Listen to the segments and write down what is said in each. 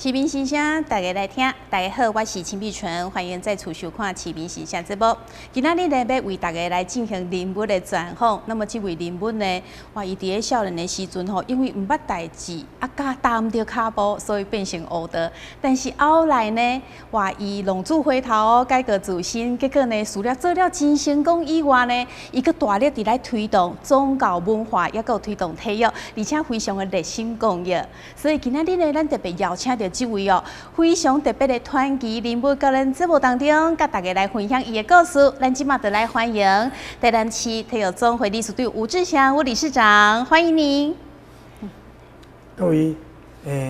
市民心聲，大家來聽。大家好，我是陳碧純，歡迎再次收看《市民心聲》節目。今仔日呢，欲為大家來進行人物的專訪。那麼這位人物呢，哇，伊佇咧少年的時陣吼，因為毋捌代誌，啊，佮踏毋著跤步，所以變成烏道。但是後來呢，哇，伊浪子回頭，改過自新，結果呢，除了做了真成功以外呢，伊閣大力佇來推動宗教文化，抑閣推動體育，而且非常的熱心公益。所以今仔日呢，咱特別邀請著這位哦，非常特別的傳奇人物，到咱節目當中，佮大家來分享伊的故事。咱這馬就來歡迎台南市體育總會理事長吳志祥吳理事長，歡迎您。各位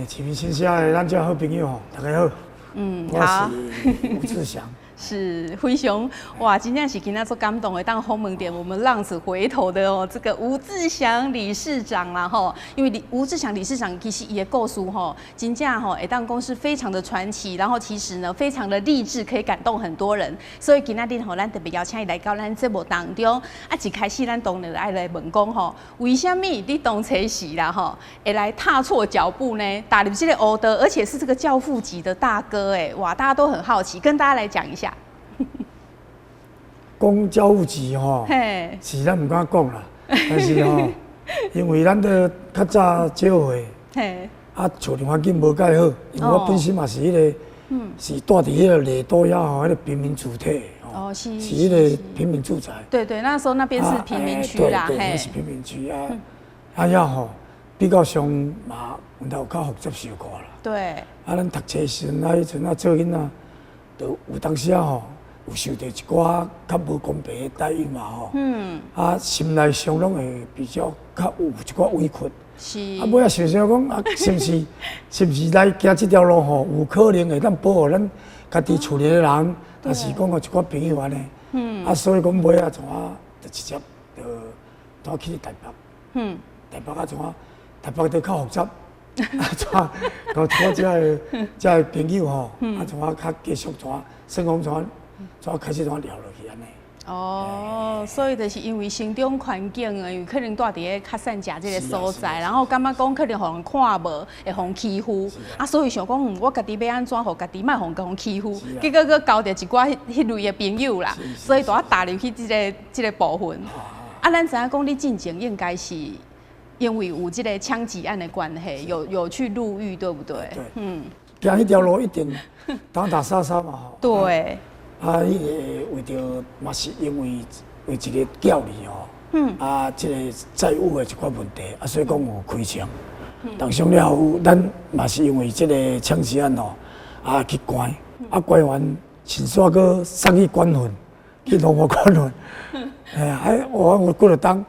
市民心聲的咱這好朋友吼，大家好。我是吳志祥。是非常哇，真正是今仔足感動的，當訪問著我們浪子回頭的哦，這個吳志祥理事長啦吼，因為吳志祥理事長其實伊的故事吼，真正吼會當講是非常的傳奇，然後其實呢非常的勵志，可以感動很多人，所以今仔日吼，咱特別邀請伊來到咱節目當中。啊，一開始咱當然愛來問講吼，為啥物你當初時啦吼，會來踏錯腳步呢？踏入這個烏道，而且是這個教父級的大哥哎，哇，大家都很好奇，跟大家來講一下。講教父級吼，是咱毋敢講啦，但是吼，因為咱都較早少歲，啊，厝裡環境無蓋好，因為我本身嘛是彼個，是住佇彼個麗都遐吼，彼個平民主體，哦，是，是彼個平民住宅。對對，那時候那邊是貧民區啦，對對，那是貧民區啊，啊遐吼比較上嘛，問題有較複雜小可啦。啊，咱讀冊時陣啊，彼陣啊做囡仔，就有當時啊吼，有受著一寡較無公平的待遇嘛吼，啊，心內上攏會比較較有一寡委屈。啊，尾仔想想講啊，是毋是來行這條路吼，有可能會當保護咱家己厝裡的人，抑是講予一寡朋友按呢。啊，所以講尾仔怎啊，就直接就帶去台北。台北啊怎啊？台北就較複雜，啊怎啊？交一寡遮的朋友吼，啊怎啊較繼續怎啊，算講怎啊？怎開始怎聊落去按呢？哦，所以就是因為成長環境啊，有可能蹛佇咧較散食這個所在，然後感覺講可能予人看無，會予人欺負，啊，所以想講，我家己欲按怎，予家己莫予人欺負，結果閣交著一寡彼類的朋友啦，所以就踏入去這個部分。啊，咱知影講你進前應該是因為有這個槍擊案的關係，有去入獄，對不對？對。行彼條路一定打打殺殺嘛吼。啊，彼个為著嘛是因為為一個教理吼，啊，這個債務的一寡問題，啊，所以講有開槍。當上了後，咱嘛是因為這個槍擊案吼，啊去關，啊關完，先煞閣送去關訓，去龍華關訓。哎呀，啊，我幾落冬，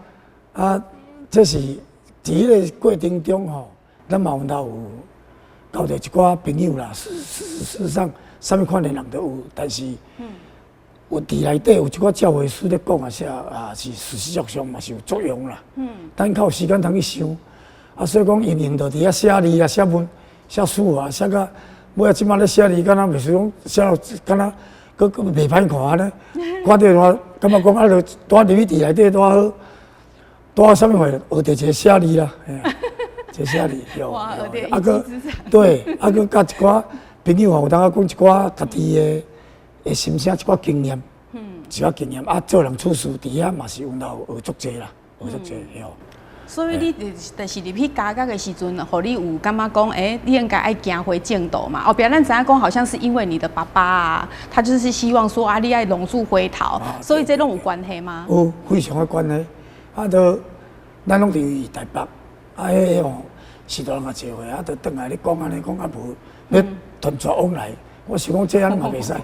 啊，這是佇彼個過程中吼，咱嘛有有交著一寡朋友啦。事實上，啥物款的人都有，但是有佇內底有一寡教會書咧講啊，啥啊是事實上嘛是有作用啦。咱較有時間通去想，啊，所以講閒閒就佇遐寫字啊、寫文、寫書啊，寫甲尾仔這馬咧寫字，敢若袂輸講寫到敢若閣閣袂歹看按呢。看著我感覺講啊，就拄仔入去佇內底拄仔好，拄仔啥物貨，學著一個寫字啦，一個寫字，對，啊閣對，啊閣佮一寡朋友吼，有當仔講一寡家己的心聲，一寡經驗，一寡經驗啊，做人處事佇遐嘛是有學足濟啦，學足濟對。所以你就是入去監獄的時陣，予你有感覺講，欸，你應該愛行回正道嘛。後壁咱知影講，好像是因為你的爸爸啊，他就是希望說啊，你愛浪子回頭，所以這攏有關係嗎？有非常的關係。啊，都咱攏佇台北，啊，彼個吼序大人較濟歲，啊，就轉來咧講按呢講啊無，欲傳紙往來。我想講這按呢嘛袂使，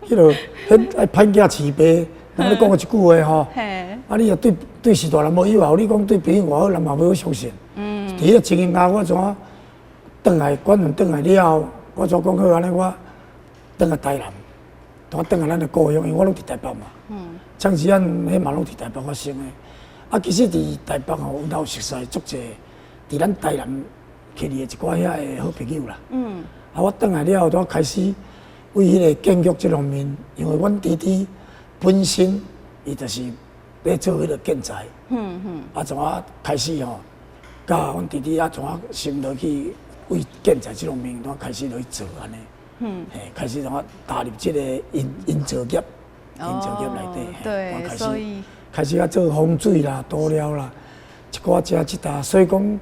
彼落彼愛歹囝飼爸，人咧講過一句話吼。啊，你若對序大人無友好，你講對朋友偌好，人嘛無欲相信。佇彼個情形下，我怎啊轉來關完轉來了後，我怎講好按呢？我轉來台南，轉來咱的故鄉，因為我攏佇台北嘛。槍擊案彼嘛攏佇台北發生的。啊，其實佇台北吼，有熟似足濟，佇咱台南去的一寡遐的好朋友啦。啊，我轉來了後，就開始為彼個建築這方面，因為阮弟弟本身伊就是咧做彼個建材。啊，怎啊開始吼，佮阮弟弟啊怎啊心落去為建材這方面，我開始落去做按呢。嘿，開始怎啊踏入這個營造業，營造業內底。對，所以開始啊做風水啦、塗料啦，一寡這這搭，所以講，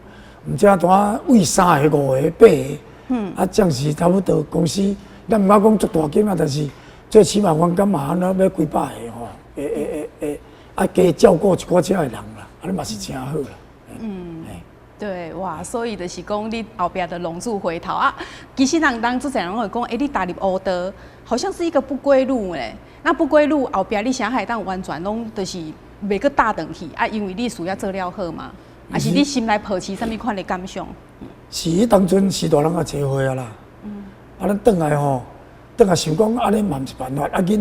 毋知怎為三个、五个、八个，啊，暫時差不多公司，咱毋敢講足大間啊，但是最起碼阮感覺按呢欲幾百个吼，會會會會，啊加照顧一寡遮的人啦，按呢嘛是誠好啦。對，哇，所以就是講你後壁的浪子回頭啊，其實人當足濟人會講，欸，你踏入烏道，好像是一個不歸路咧。那不歸路後壁你啥會當完全攏就是袂閣踏轉去啊？因為你事業做了好嘛，還是你心內抱持啥物款的感想？是，彼當陣是大人仔齊歲啊啦。啊，咱轉來吼，轉來想講按呢嘛毋是辦法。啊，囡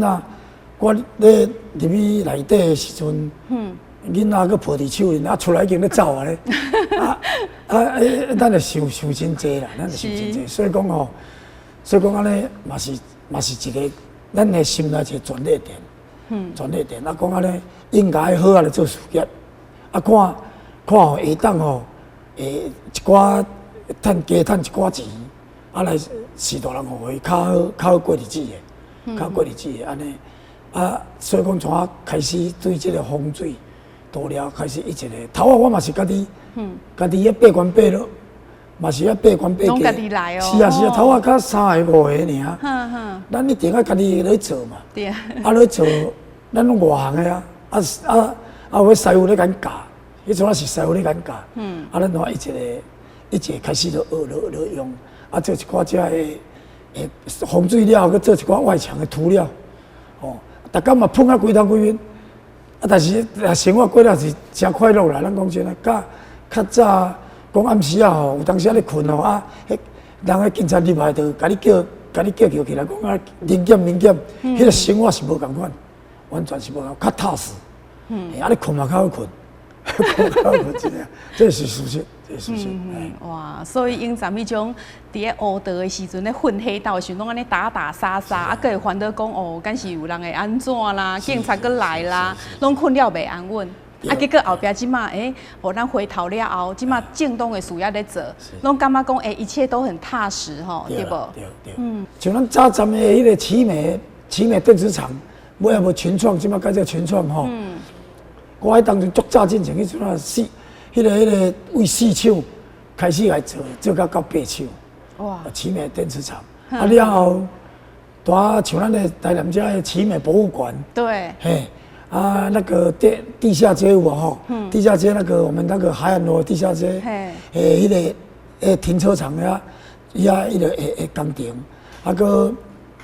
仔，我咧入去內底的時陣，囡仔閣抱佇手裡，啊，出來已經咧走啊咧。啊啊！咱會想想真濟啦，咱會想真濟。所以講吼，所以講按呢嘛是嘛是一個咱的心內一個轉捩點。轉捩點啊，講按呢應該好好來做事業，啊，看看吼會當吼，會一寡趁加趁一寡錢，啊來序大人予伊較好較好過日子的，較好過日子的按呢。啊，所以講從我開始對這個風水塗料開始一個頭仔我嘛是家己，家己咧爬懸爬落，嘛是咧爬懸爬攏家己來哦。是啊是啊，頭仔較三個五個爾，咱一定愛家己咧做嘛。啊咧做，咱攏外行的啊，啊啊啊有師傅咧共教，彼陣仔是師傅咧共教。啊，咱怎一個一個開始就學落落用，啊做一寡這的風水了後，閣做一寡外牆的塗料，哦，逐工嘛噴啊規頭規面。啊！但是生活過了是誠快樂啦。咱講真啊，較較早講暗時啊吼，有當時仔咧睏吼啊，彼人彼警察入來就共你叫，共你叫叫起來講啊，臨檢臨檢，彼個生活是無仝款，完全是無仝，較踏實。啊，你睏嘛較好睏，睏較好睏，真的，這是事實，這是事實。哇！所以永鏘彼種佇咧烏道的時陣咧混黑道的時陣，攏按呢打打殺殺，啊，閣會煩惱講哦，敢是有人會按怎啦，警察閣來啦，攏睏了袂安穩。啊，結果後壁這馬，欸，予咱回頭了後，這馬正當的事業咧做，攏感覺講，欸，一切都很踏實吼，對無？對對。像咱早站的彼個奇美奇美電子廠，尾仔無群創，這馬改做群創吼。我彼當陣足早進前，彼陣啊四，彼個為四廠開始來做，做到到八廠。哇！奇美電子廠，啊了後，拄啊像咱的台南這的奇美博物館。嘿，啊那個地下街有無吼？地下街那個我們那個海岸路地下街，欸，彼個欸停車場遐，伊遐彼個會工程，啊閣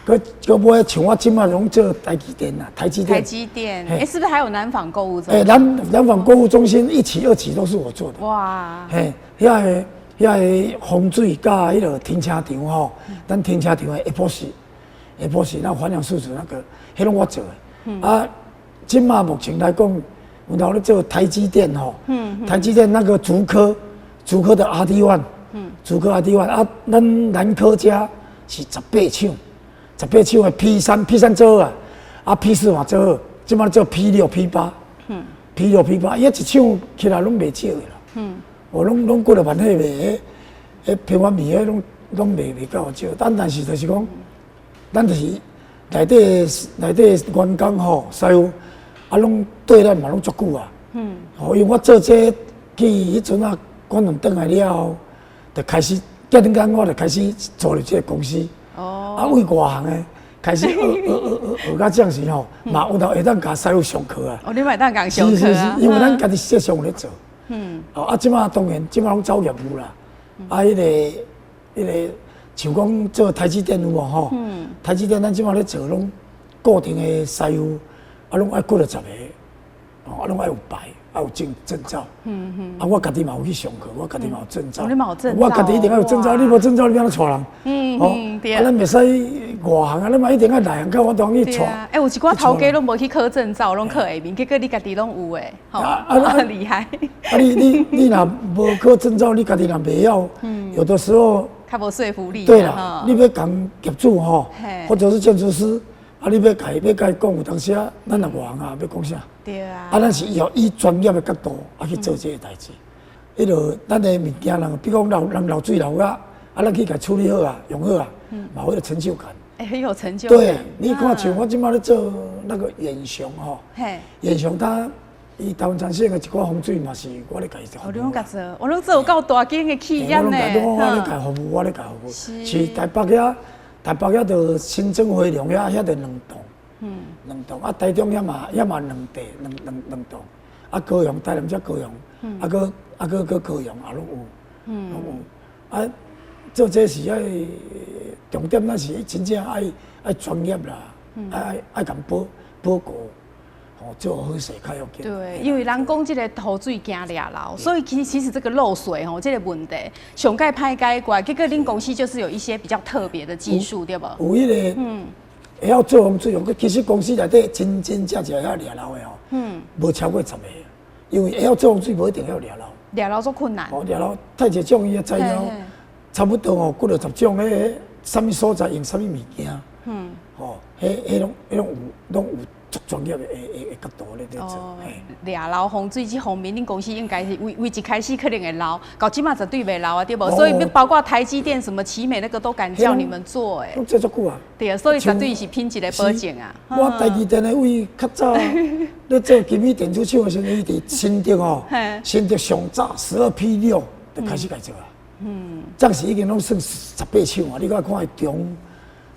閣閣尾像我這馬攏做台積電啦，台積電。台積電，欸，是不是還有南紡購物中心？欸，南紡購物中心一期、二期都是我做的。哇！嘿，遐个遐个風水佮彼個停車場吼，咱停車場的 epoxy，epoxy 那環氧樹脂那個，彼攏我做的。啊，這馬目前來講，阮兜咧做台積電吼，台積電那個竹科，竹科的 RD one，竹科 RD one 啊，咱南科遮是十八廠。十八廠的 P 3，P 3做好啊，啊 P 4嘛做好，這馬做 P 6、P 8，P 6、P 8，伊一廠起來攏袂少的啦。哦，攏攏幾若萬塊賣，彼平方米，彼攏攏賣袂夠少。但是就是講，咱就是內底內底員工吼，師傅啊，攏對咱嘛攏足久啊。哦，因為我做這去彼陣啊，關門轉來了後，就開始隔陣間我就開始做入這個公司。哦，啊，為外行的開始學學學學學到這樣時吼，嘛有當會當共師傅上課啊。哦，你嘛會當共上課啊？是是是，因為咱家己實際上有咧做。哦，啊，這馬當然，這馬攏走業務啦。啊，彼個，像講做台積電有無吼？台積電咱這馬咧做攏固定的師傅，啊，攏愛幾若十个，哦，啊，攏愛有牌，愛有證照。啊，我家己嘛有去上課，我家己嘛有證照。你嘛有證照。我家己一定愛有證照，你無證照你欲按怎帶人？對。啊，咱袂使外行啊，咱嘛一定愛內行，較我當去帶。欸，有一寡頭家攏無去考證照，攏靠下面，結果你家己攏有的，吼，啊，厲害。啊，你若無考證照，你家己若袂曉，有的時候較無說服力。對啦，你欲共業主吼，或者是建築師，啊，你欲共伊欲共伊講，有當時啊，咱若外行啊，欲講啥？對啊。啊，咱是要以專業的角度啊去做這個代誌。彼落咱的物件，人比如講漏人漏水漏啊，啊，咱去共處理好啊，用好啊，嘛有彼個成就感。欸，很有成就感。對，你看像我這擺咧做那個遠雄吼，遠雄他伊台灣長線的一寡風水嘛是我咧共伊做。哦，你攏共做，我攏做有夠大間的企業呢。我咧共服務，我咧共服務。是台北遐，台北遐就新莊回龍遐，遐就兩棟。兩棟啊，台中遐嘛兩地，兩棟。啊，高雄台南才高雄，啊，閣啊閣閣高雄也攏有，攏有。啊，做這是愛重點，咱是真正愛專業啦，愛共保護，吼，做好勢較要緊。對，因為人講這個雨水驚掠漏，所以其實這個漏水吼，這個問題上蓋歹解決。結果恁公司就是有一些比較特別的技術，對無？有彼個，會曉做風水，其實公司內底真真正正會曉掠漏的吼，無超過十個，因為會曉做風水無一定曉掠漏。掠漏足困難。哦，掠漏太濟種伊的材料，差不多吼，幾落十種，彼啥物所在用啥物物件，吼，彼攏有足專業的角度咧佇做。掠漏風水這方面，恁公司應該是為一開始可能會漏，到這馬絕對袂漏啊，對無？所以包括台積電、什麼奇美那個都敢叫你們做，欸。攏做足久啊。對啊，所以絕對是品質的保證啊。我台積電的為較早咧做金美電子廠的時陣，伊佇新竹吼，新竹上早12P6就開始共做啊。當時已經攏算18廠啊！你看看伊中，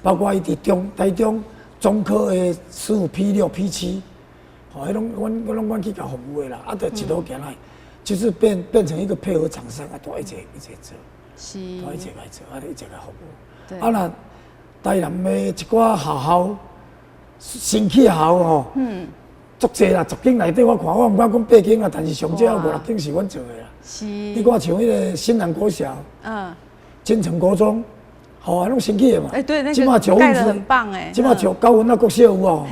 包括伊佇中台中中科的15P6、P7，吼，彼攏阮去共服務的啦。啊，就一路行來，就是變成一個配合廠商啊，都一直一直做，都一直來做，啊，一直來服務。啊，若台南的一寡學校，新起學校吼，足濟啦，10間內底我看，我毋敢講八間啊，但是上少五六間是阮做的啦。你看像彼個新南國小，金城國中，吼啊，攏新起的嘛。欸，對，那個蓋得很棒欸。這馬九高分仔國小有無？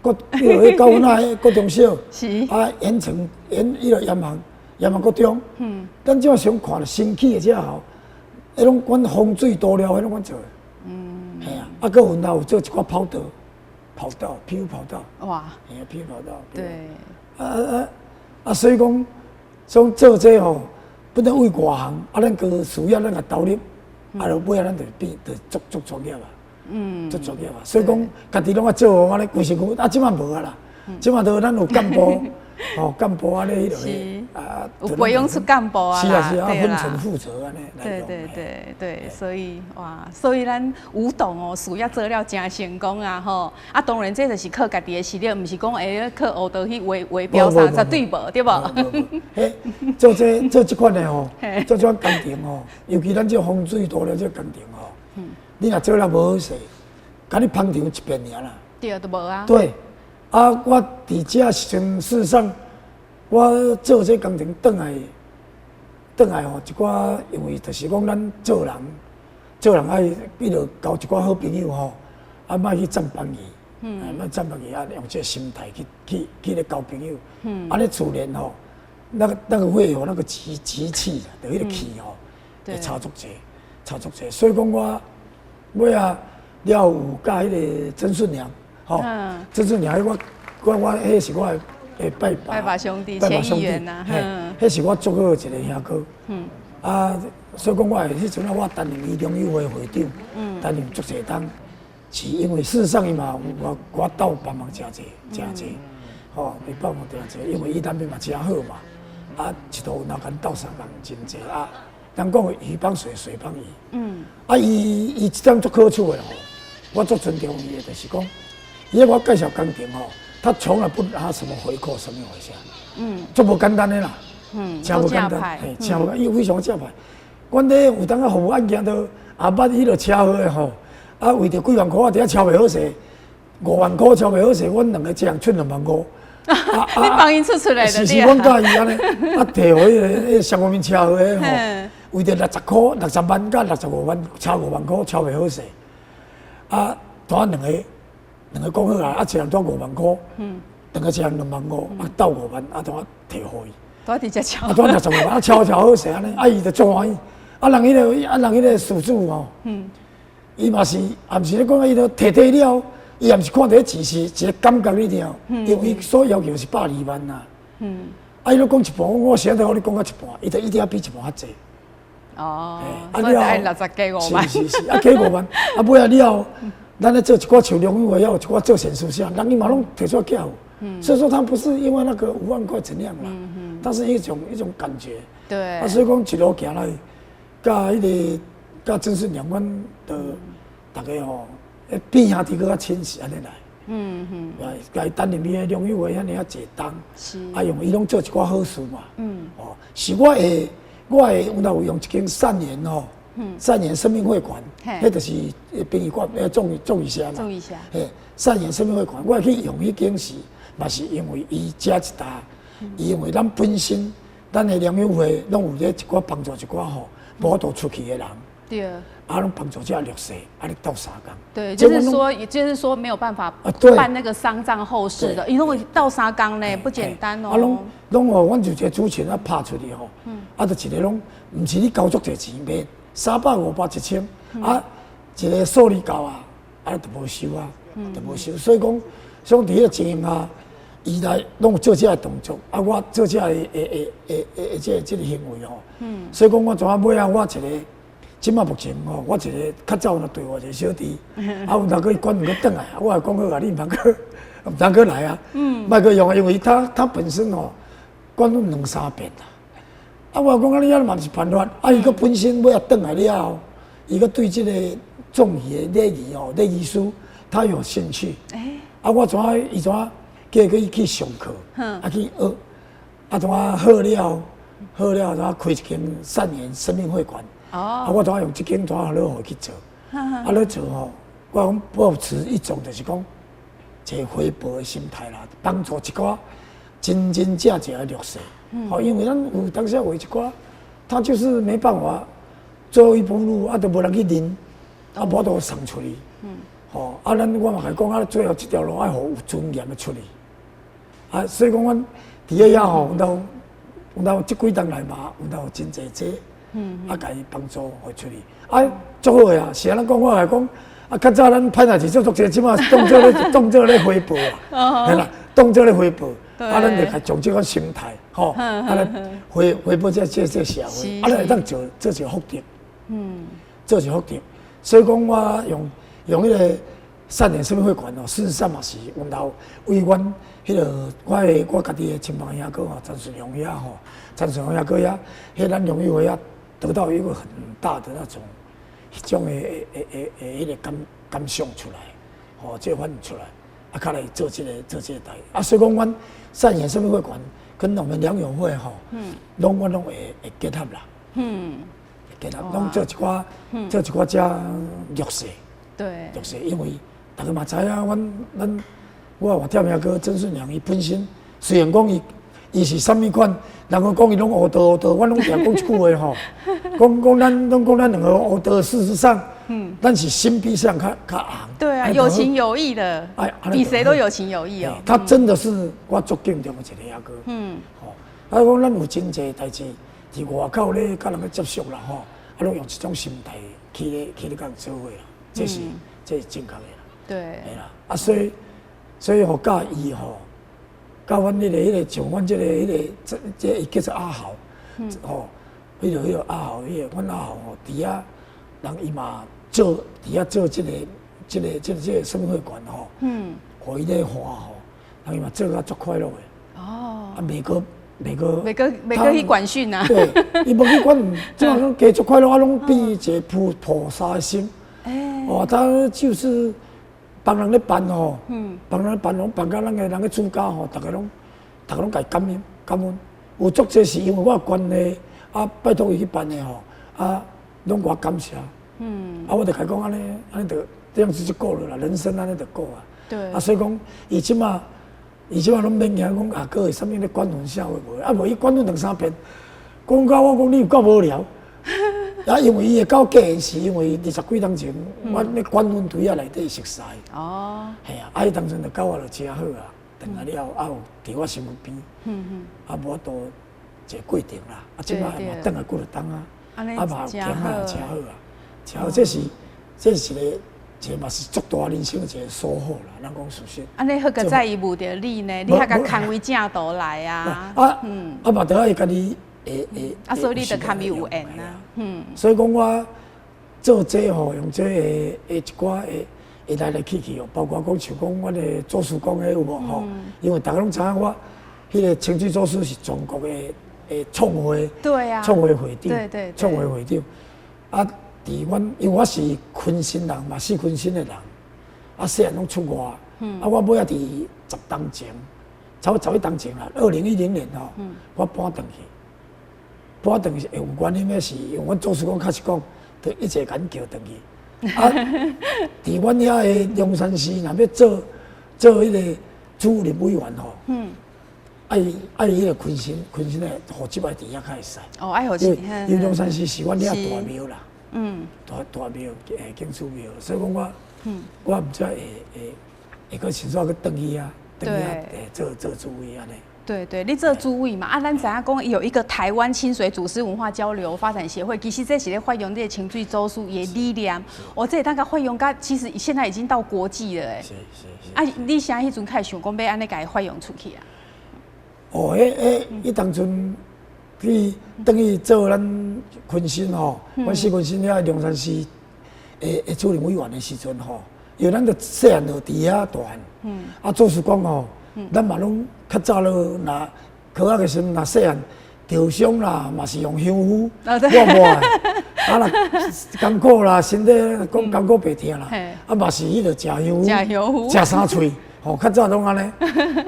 國彼個高分仔國中小，啊，鹽埕鹽彼個鹽行國中。咱這馬上看新起的這學校，彼攏阮風水塗料，彼攏阮做的。嘿啊，啊，閣雲林有做一寡跑道，跑道，PU 跑道。哇。嘿啊，PU 跑道。啊啊啊！啊，所以講，講做這吼，不能為外行，啊，咱閣需要咱共投入，啊，就尾仔咱就變就足足專業啊。足專業啊。所以講，家己攏愛做按呢規身軀，啊，這馬無啊啦，這馬都咱有幹部，吼，幹部按呢彼落啊，有培養出幹部啊。是啊是啊，分層負責按呢。對對對對，所以哇，所以咱吳董哦，事業做了誠成功啊吼！啊，當然這就是靠家己的實力，毋是講會靠烏道去圍圍標啥，絕對無，對無？嘿，做這做這款的吼，做這款工程吼，尤其咱這風水塗料這工程吼，你若做了無好勢，共你捧場一遍爾啦。對，就無啊。對，啊，我佇這時陣，事實上，我做這工程轉來，轉來吼，一寡因為就是講咱做人，做人愛彼落交一寡好朋友吼，啊，莫去佔便宜，莫佔便宜啊，用這個心態去咧交朋友，按呢自然吼，那個會有那個集氣，就彼個氣吼，會差足濟，差足濟。所以講我尾仔了有佮彼個曾順良，吼，曾順良，我彼是我的拜把拜把兄弟，前議員吶，嘿，彼是我足好的一個兄哥。啊，所以講我彼陣啊，我擔任伊中友會會長，擔任足濟冬，是因為事實上伊嘛有我鬥幫忙誠濟誠濟，吼，伊幫忙誠濟，因為伊單邊嘛誠好嘛，啊，一路若共鬥相共真濟啊。人講魚幫水，水幫魚。啊，伊這點足可取的吼，我足尊重伊的，就是講，伊我介紹工程吼，他從來不拿什麼回扣，什麼回事。足無簡單的啦。誠無簡單，嘿，誠無，伊非常正派。阮咧有當仔服務案件都也捌彼落車禍的吼，啊，為著幾萬箍仔佇遐超袂好勢，5萬箍超袂好勢，阮兩個一人出2萬5。你幫伊出出來的。是是，阮佮伊按呢，啊，提予彼個雙方面車禍的吼，為著60箍、60萬佮65萬，差5萬箍超袂好勢。啊，拄仔兩個講好啊，啊，一人拄5萬箍，兩個一人2萬5，啊，鬥5萬，啊，拄仔提予伊。拄仔佇遮超。啊，拄仔65萬，啊，超超好勢按呢，啊，伊就足歡喜。啊，人彼個事主吼，伊嘛是，也毋是咧講伊都提提了，伊也毋是看佇錢，是一個感覺你聽，因為伊所要求是120萬啦。啊，伊攏講一半，我現在予你講到一半，伊就一定要比一半較濟。哦，所以愛60加5萬。是是是，啊加五萬，啊尾仔了後，咱咧做一寡像良友會，還有一寡做善事啥，人伊嘛攏提出來寄。所以說他不是因為那個5萬塊怎樣啦，它是一種感覺。啊，所以講一路行來，佮彼個佮曾順良，阮的大家吼，變兄弟閣較親是按呢來。來，共伊擔任伊的良友會遐爾仔濟冬，啊，用伊攏做一寡好事嘛。哦，是我會，有有用一間善緣吼，善緣生命會館，彼就是殯儀館，葬儀社嘛。葬儀社。嘿，善緣生命會館，我會去用彼間是，嘛是因為伊遮一搭，因為咱本身，咱的良友會攏有咧一寡幫助一寡吼，無法度出去的人。啊，攏幫助這弱勢，啊，咧鬥相共。對，就是說，也就是說，沒有辦法辦那個喪葬後事的，因為鬥相共呢不簡單哦。啊，攏攏哦，阮就一個主持人啊拍出去吼，啊，就一個攏，毋是你交足濟錢買，300、500、1000，啊，一個數字到啊，啊，就無收啊，就無收。所以講，所以佇彼個情形下，伊來攏有做這個動作，啊，我做這個會這個行為吼。所以講，我怎啊尾仔我一個。這馬目前吼，我一個較早有對我一個小弟，啊，有當閣伊管閣轉來，我也講好啊，你毋通閣毋通閣來啊，莫閣用啊，因為他本身吼管阮兩三遍啦。啊，我講啊，你按呢嘛是辦法，啊，伊閣本身尾仔轉來了後，伊閣對這個葬儀的禮儀吼，禮儀師他有興趣。啊，我怎啊，伊怎啊叫伊去上課，啊去學，啊怎啊好了，好了怎啊開一間善緣生命會館。啊！我怎啊用這間怎啊落予伊去做？啊，咧做吼，我講抱持一種就是講一個回報的心態啦，幫助一寡真真正正的弱勢。吼，因為咱有當時有一寡，他就是沒辦法走一步路，啊，都無人去認，啊，無法度送出去。吼，啊，咱我嘛共伊講，啊，最後這條路愛予有尊嚴的出去。啊，所以講，阮佇遐吼，有當這幾冬來嘛，有當有真濟這。啊，共伊幫助予出去，啊，足好的啊！是按呢講，我來講，啊，較早咱歹代誌做足濟，這馬當做咧當做咧回報啊，嘿啦，當做咧回報，啊，咱就共將這個心態，吼，啊，來回報這社會，啊，咱會當做做一個福德，做一個福德。所以講，我用彼個善緣生命會館哦，事實上嘛是阮兜為阮彼個我的我家己的親朋兄哥吼，陳順良遐吼，陳順良兄哥遐，彼咱良友會遐。得到一個很大的那種、彼種的彼個感想出來，吼，這個反應出來，啊，較來做這個代，啊，所以講，阮善緣生命會館跟我們良友會吼，攏阮攏會結合啦，會結合，攏做一寡遮弱勢，弱勢，因為大家嘛知影，阮咱我外忝兄哥曾順良伊本身雖然講伊是啥物款，人講講伊攏烏道烏道，我攏定講一句話吼，講講咱攏講咱兩個烏道，事實上，咱是心比上較紅。對啊，有情有義的，比誰都有情有義哦。他真的是我足敬重的一個阿哥。吼，啊講咱有真濟代誌，佇外口咧，佮人咧接觸啦，吼，啊，攏用這種心態去咧共人做伙啦，這是正確的啦。嘿啦，啊，所以予教伊吼。佮阮彼個像阮這個彼個這伊叫做阿豪，吼，彼個阿豪，彼個阮阿豪吼，佇遐人伊嘛做佇遐做這個生命會館吼，予伊咧畫吼，人伊嘛做甲足快樂的。啊，每個每個去管訓啊。對，伊無去管，這種加足快樂，啊，攏變一個菩薩的心。哦，他就是幫人咧辦吼，幫人辦攏辦甲咱个人個主家吼，逐家攏共伊感恩感恩。有足濟是因為我關係啊，拜託伊去辦的吼，啊，攏共我感謝。啊，我就共伊講按呢，按呢就這樣子就夠了啦，人生按呢就夠啊。啊，所以講，伊這馬攏免驚講啊，閣會啥物咧管阮社會無？啊，無伊管阮兩三遍，講到我講你有夠無聊。啊，因為伊會夠過是因為二十幾冬前，我咧管阮隊仔內底熟似。嘿啊，啊，彼當陣就佮我就誠好啊，轉來了後，啊有佇我身邊。啊，無法度一個過程啦，啊，這馬嘛轉來幾落冬啊，啊嘛有行啊，誠好啊，誠好，這是一個，一個嘛是足大人生一個收穫啦，咱講事實。按呢好佳哉伊無著你呢，你還共牽為正途來啊。啊，啊嘛著愛家己會會。啊，所以你著較伊有緣啊。所以講我做這吼，用這的的一寡會會來來去去哦，包括講像講阮的祖師公彼有無吼？因為大家攏知影我，彼個清水祖師是全國的的創會，創會會長，創會會長。啊，佇阮，因為我是坤新人嘛，四坤新的人，啊，細漢攏出外，啊，我尾仔佇10冬前，差不多11冬前啦，2010年吼，我搬轉去，搬轉去有原因的是，因為阮祖師公確實講，就一直共叫轉去。啊，佇阮遐的龍山寺，若欲做做彼個主任委員吼，愛愛彼個坤新坤新的戶籍愛佇遐較會使。哦，愛戶籍。因為龍山寺是阮遐大廟啦。大大廟，景主廟，所以講我，我毋才會會會閣想怎閣轉去啊，轉去遐做做主委按呢。對對，你做主委嘛，啊，咱知影講有一個台灣清水祖師文化交流發展協會，其實這是咧發揚這個清水祖師的理念。哦，這會當共發揚甲，其實現在已經到國際了，欸。是是是。啊，你啥彼陣開始想講欲按呢共伊發揚出去啊？哦，彼彼彼當陣去轉去做咱坤新吼，阮四坤新遐龍山寺的的主任委員的時陣吼，因為咱著細漢就佇遐大漢，啊，祖師公吼，咱嘛攏較早咯，若考學的時陣，若細漢著傷啦，嘛是用香敷抹抹的，啊若艱苦啦，身體講艱苦白疼啦，啊嘛是彼個食香食香敷，食三喙，吼，較早攏按呢。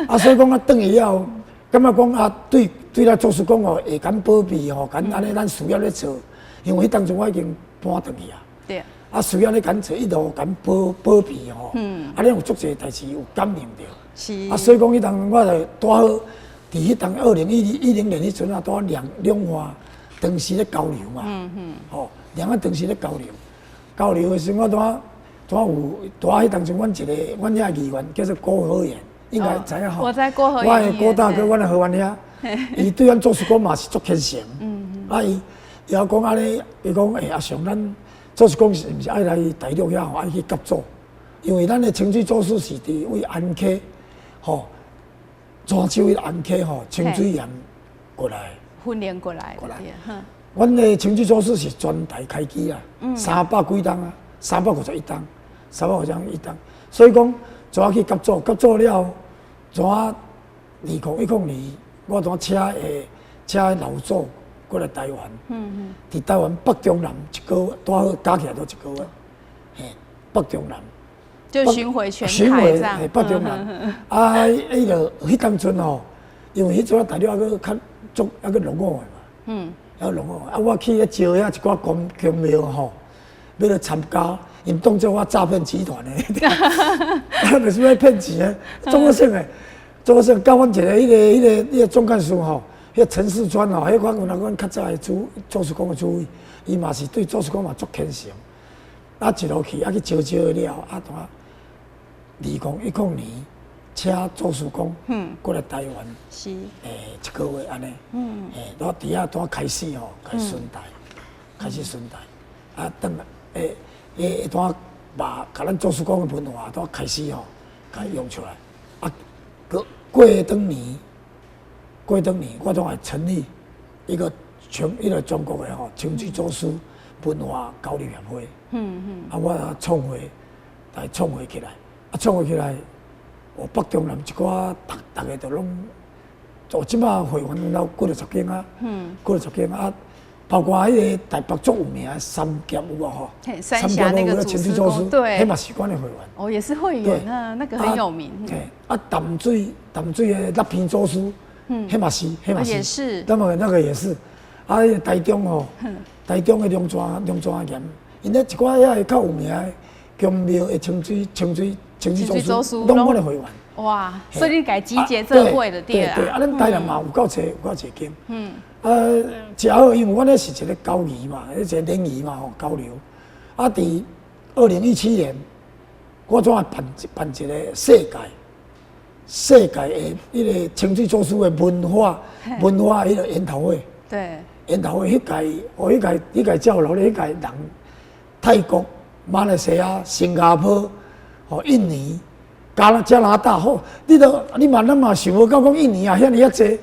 啊，所以講啊，轉去了後，感覺講啊，對對咱祖師公吼，會敢保庇吼，敢按呢咱事業咧做，因為彼當陣我已經搬轉去啊。啊，事業咧敢做，一路敢保保庇吼，啊，咱有足濟代誌有感應著。啊，所以講彼當我就拄好，佇彼當2010年彼陣啊，拄好兩兩岸當時咧交流嘛。吼，兩岸當時咧交流，交流的時陣我拄好拄好有拄好彼當陣，阮一個阮遐議員叫做郭和元，應該知影吼。我知郭和元。我的郭大哥，阮的和元兄，伊對阮祖師公嘛是足虔誠。啊，伊伊也講按呢，伊講欸阿雄，咱祖師公是毋是愛來大陸遐吼，愛去合作？因為咱的清水祖師是佇位安溪，吼，泉州彼安溪吼，清水岩過來。訓練過來。過來。阮的清水祖師是全台開基啊，三百幾冬啊，351冬，351冬。所以講，怎去合作？合作了後，怎2010年，我怎請的請老祖過來台灣。佇台灣北中南一個月，拄好加起來都一個月。嘿，北中南。就巡迴全台這樣。北中南。啊，彼個彼當陣吼，因為彼陣大陸猶閣較足，猶閣落伍的嘛。猶落伍，啊，我去彼招遐一寡宮宮廟吼，欲來參加，𪜶當做我詐騙集團的，啊，就是欲騙錢的，總好耍的，總好耍。佮阮一個彼個彼個彼個總幹事吼，彼個陳世川吼，彼款原來阮較早的主祖師公的主委，伊嘛是對祖師公嘛足虔誠。啊，一路去啊去招招了後，啊，拄2010年，請祖師公過來台灣，欸，一個月按呢，欸，拄佇遐拄開始吼，開始巡台，開始巡台，啊，等欸欸拄把共咱祖師公的文化拄開始吼，共用出來，啊，過過轉年，過轉年，我總會成立一個全一個全國的吼清水祖師文化交流協會，啊，我創會來創會起來，啊，創會起來，哦，北中南一寡逐逐个都攏，哦，這馬會員有幾若十間啊，幾若十間啊，包括彼個台北足有名的三峽有無吼？三峽那個清水祖師，對，彼嘛是阮的會員。哦，也是會員啊，那個很有名。對，啊，淡水淡水的樂平祖師，彼嘛是，彼嘛是。也是。那麼那個也是，啊，彼個台中吼，台中的龍泉龍泉岩，𪜶咧一寡遐個較有名的宮廟的清水清水清水祖師，攏阮的會員。哇，所以你共集結這會的對啊。對對，啊，咱台南嘛有夠濟有夠濟間。啊，誠好，因為阮彼是一個交誼嘛，一個聯誼嘛吼，交流。啊，佇2017年，我怎啊辦辦一個世界世界的彼個清水祖師的文化文化彼個研討會。研討會彼屆，哦，彼屆彼屆照老咧，彼屆人泰國馬來西亞、新加坡、吼印尼、加拿大，吼，你都你嘛咱嘛想無到講印尼啊，遐爾仔濟。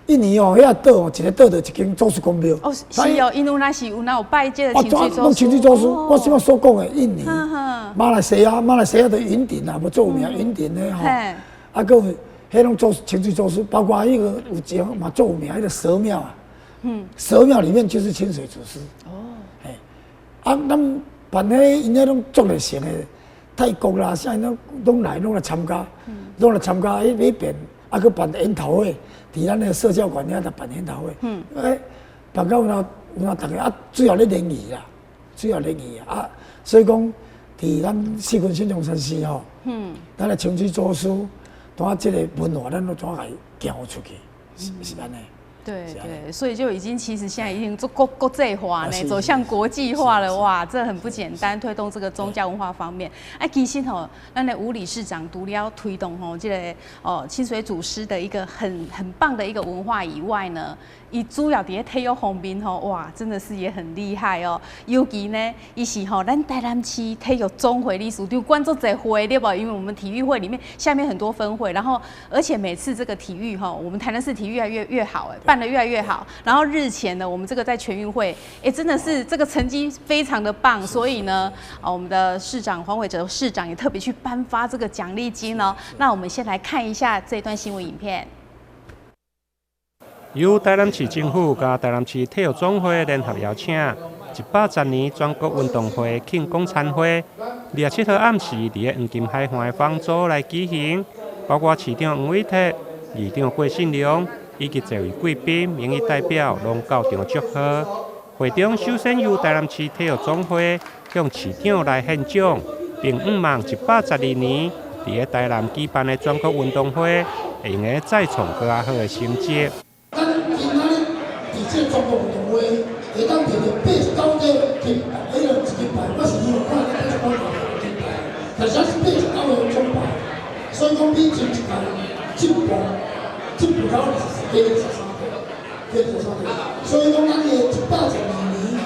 印尼哦，遐島哦，一個島就一間祖師公廟。哦，是哦，𪜶有若是有哪有拜這個清水祖師。攏清水祖師，我這擺所講的印尼、馬來西亞、馬來西亞的雲頂啊，無足有名雲頂的吼。啊，閣有彼攏做清水祖師，包括彼個有一個嘛足有名，彼個蛇廟啊。蛇廟裡面就是清水祖師。哦。嘿，啊，咱辦彼𪜶彼攏足熱誠的，泰國啦，啥𪜶攏來攏來參加，攏來參加彼邊，啊，閣辦研討會。佇咱的社教館遐就辦研討會，欸，辦到有哪有哪逐家啊，主要咧聯誼啦，主要聯誼啊，所以講，佇咱四軍信仰山寺吼，咱的清水祖師，帶這個文化，咱攏怎來行出去，是按呢。對對，所以就已經其實現在已經做國際化呢，走向國際化了哇，這很不簡單，推動這個宗教文化方面。哎，其實吼，咱的吳理事長除了推動吼這個哦清水祖師的一個很棒的一個文化以外呢，伊主要佇咧體育方面吼，哇，真的是也很厲害哦。尤其呢，伊是吼咱台南市體育總會理事長，管足濟會對無？因為我們體育會裡面下面很多分會，然後而且每次這個體育哈，我們台南市體育越來越好哎。辦得越來越好，然後日前呢，我們這個在全運會，哎，真的是這個成績非常的棒，所以呢，啊，我們的市長黃偉哲市長也特別去頒發這個獎勵金哦。那我們先來看一下這段新聞影片。由台南市政府佮台南市體育總會聯合邀請，110年全國運動會慶功餐會，27號暗時佇個黃金海岸的方舟來舉行，包括市長黃偉哲、議長郭信良以及濟位貴賓、民意代表攏到場祝賀。會中首先由台南市體育總會向市長來獻獎，並向望112年佇個台南舉辦的全國運動會會用得再創閣較好的成績。咱今仔日佇這個全國運動會會當摕著89個金牌，彼個一金牌，我是希望看咱89個金牌，但是咱是89個獎牌，所以講比前一屆進步，進步到加23個，加23個。所以講咱的112年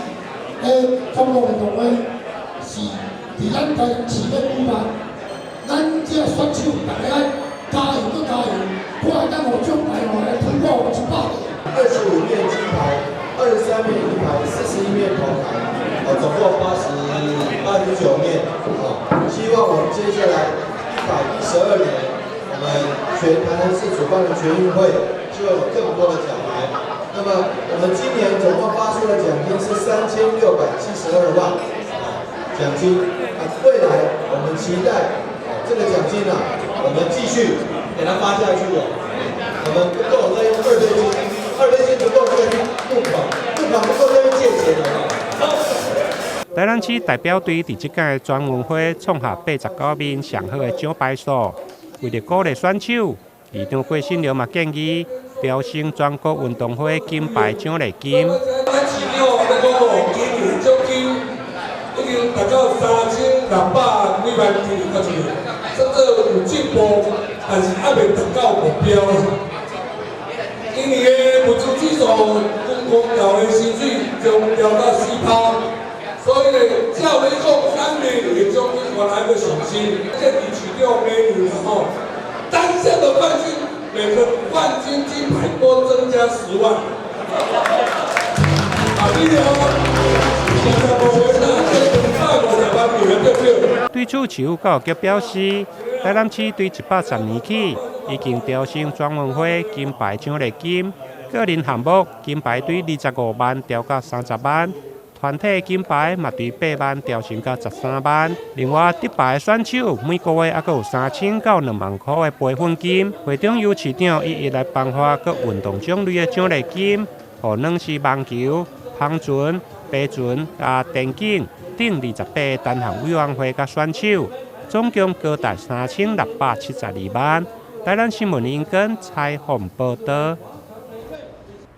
的全國運動會是佇咱台南市咧舉辦，咱這選手逐家愛加油閣加油，看會當予獎牌吼來突破100個。 25面金牌，23面銀牌，41面銅牌，哦，總共89面，哦，希望我們接下來112年，我們全台南市主辦的全運會就有更多的獎牌。那麼我們今年總共發出的獎金是3672萬，啊，獎金。啊，未來我們期待，啊，這個獎金呢，我們繼續給它發下去哦。我們不夠再用二倍金，二倍金不夠再去募款，募款不夠再去借錢了。台南市代表隊佇這屆全運會創下89面上好的獎牌數。為著鼓勵選手，議長郭信良嘛建議調升全國運動會金牌獎勵金。咱市長咧講哦，今年獎金已經達到3600幾萬金，到這個，算做有進步，但是猶未達到目標。今年的物資指數，軍公教的薪水將調到4趴，所以呢，照理講，咱每年的獎金原來閣上升。建議市長每年吼，單項的冠軍，每個冠軍金牌多增加10萬。啊，你哦，現在無會拿這150萬美元對不對？對此，市府教育局表示，台南市對110年起已經調升全運會金牌獎勵金，個人項目金牌對25萬調到30萬，團體金牌嘛對8萬調升到13萬。另外，得牌選手每個月猶閣有3000到2萬箍的培訓金。會中由市長一一來頒發各運動種類的獎勵金，予軟式網球、帆船、白船佮田徑等28個單項委員會佮選手，總共高達3672萬。台南新聞林根採訪報導。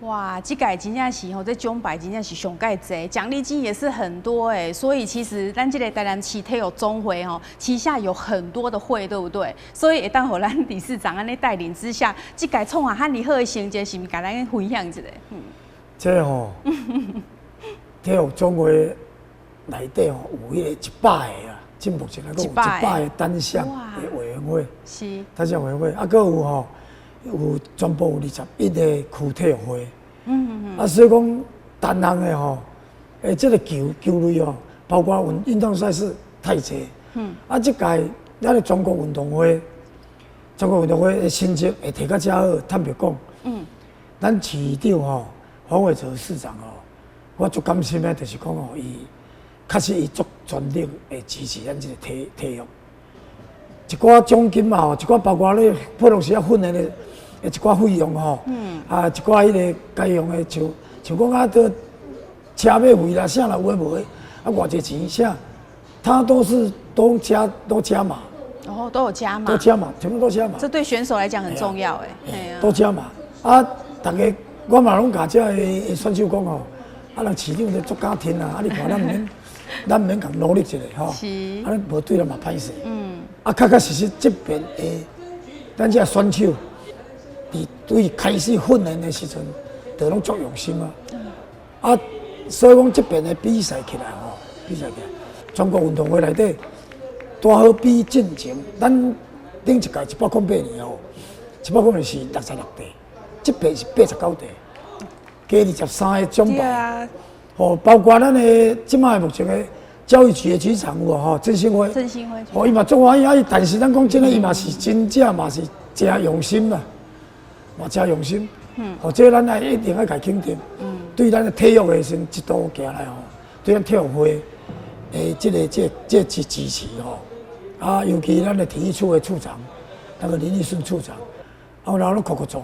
哇，這屆真正是吼，這獎牌真正是上蓋濟，獎勵金也是很多哎，所以其實咱這個台南市體育總會吼，旗下有很多的會，對不對？所以會當予咱理事長按呢帶領之下，這屆創下遐爾好的成績，是毋是共咱分享一下？這吼，體育總會內底吼有彼個一百个啊，這目前來講有一百個單項的委員會，單項委員會，啊，閣有吼有全部有21個區體育會，啊，所以講單項的吼，欸，這个球球類吼，包括運動賽事太濟，啊，這屆咱的全國運動會，全國運動會的成績會提甲遮好，坦白講，咱市長吼黃偉哲市長吼，我足感心的，就是講吼，伊確實伊足全力會支持咱這个體育，一寡獎金嘛吼，一寡包括咧普通時啊訓練的一寡費用吼，啊一寡彼个該用的，像像講啊，都車馬費啦，啥啦有的無的，啊偌濟錢啥，他都是都加碼。哦，都有加碼。都加碼，全部都加碼。這對選手來講很重要哎。都加碼啊！逐家我嘛攏共遮个選手講吼，啊人市長都足敢聽啊，啊你看咱毋免，咱毋免共努力一下吼，啊你無對咱嘛歹勢。啊，確確實實這邊的咱這選手，佇對開始訓練的時陣，就攏足用心啊。啊，所以講這邊的比賽起來吼，比賽起來，全國運動會內底，拄好比進前，咱頂一屆108年吼，一百零八是66塊，這邊是89塊，加23個獎牌。哦，包括咱的這擺目前的教育局的局長有無吼？鄭新輝。鄭新輝。哦，伊嘛足歡喜啊！伊但是咱講真的，伊嘛是真正嘛是誠用心啦，嘛誠用心。哦，這咱愛一定愛共肯定。對咱的體育的先一路行來吼，對咱體育會的這个這支持吼，啊，尤其咱的體育處的處長，那個林立順處長，啊，有人攏哭哭裝，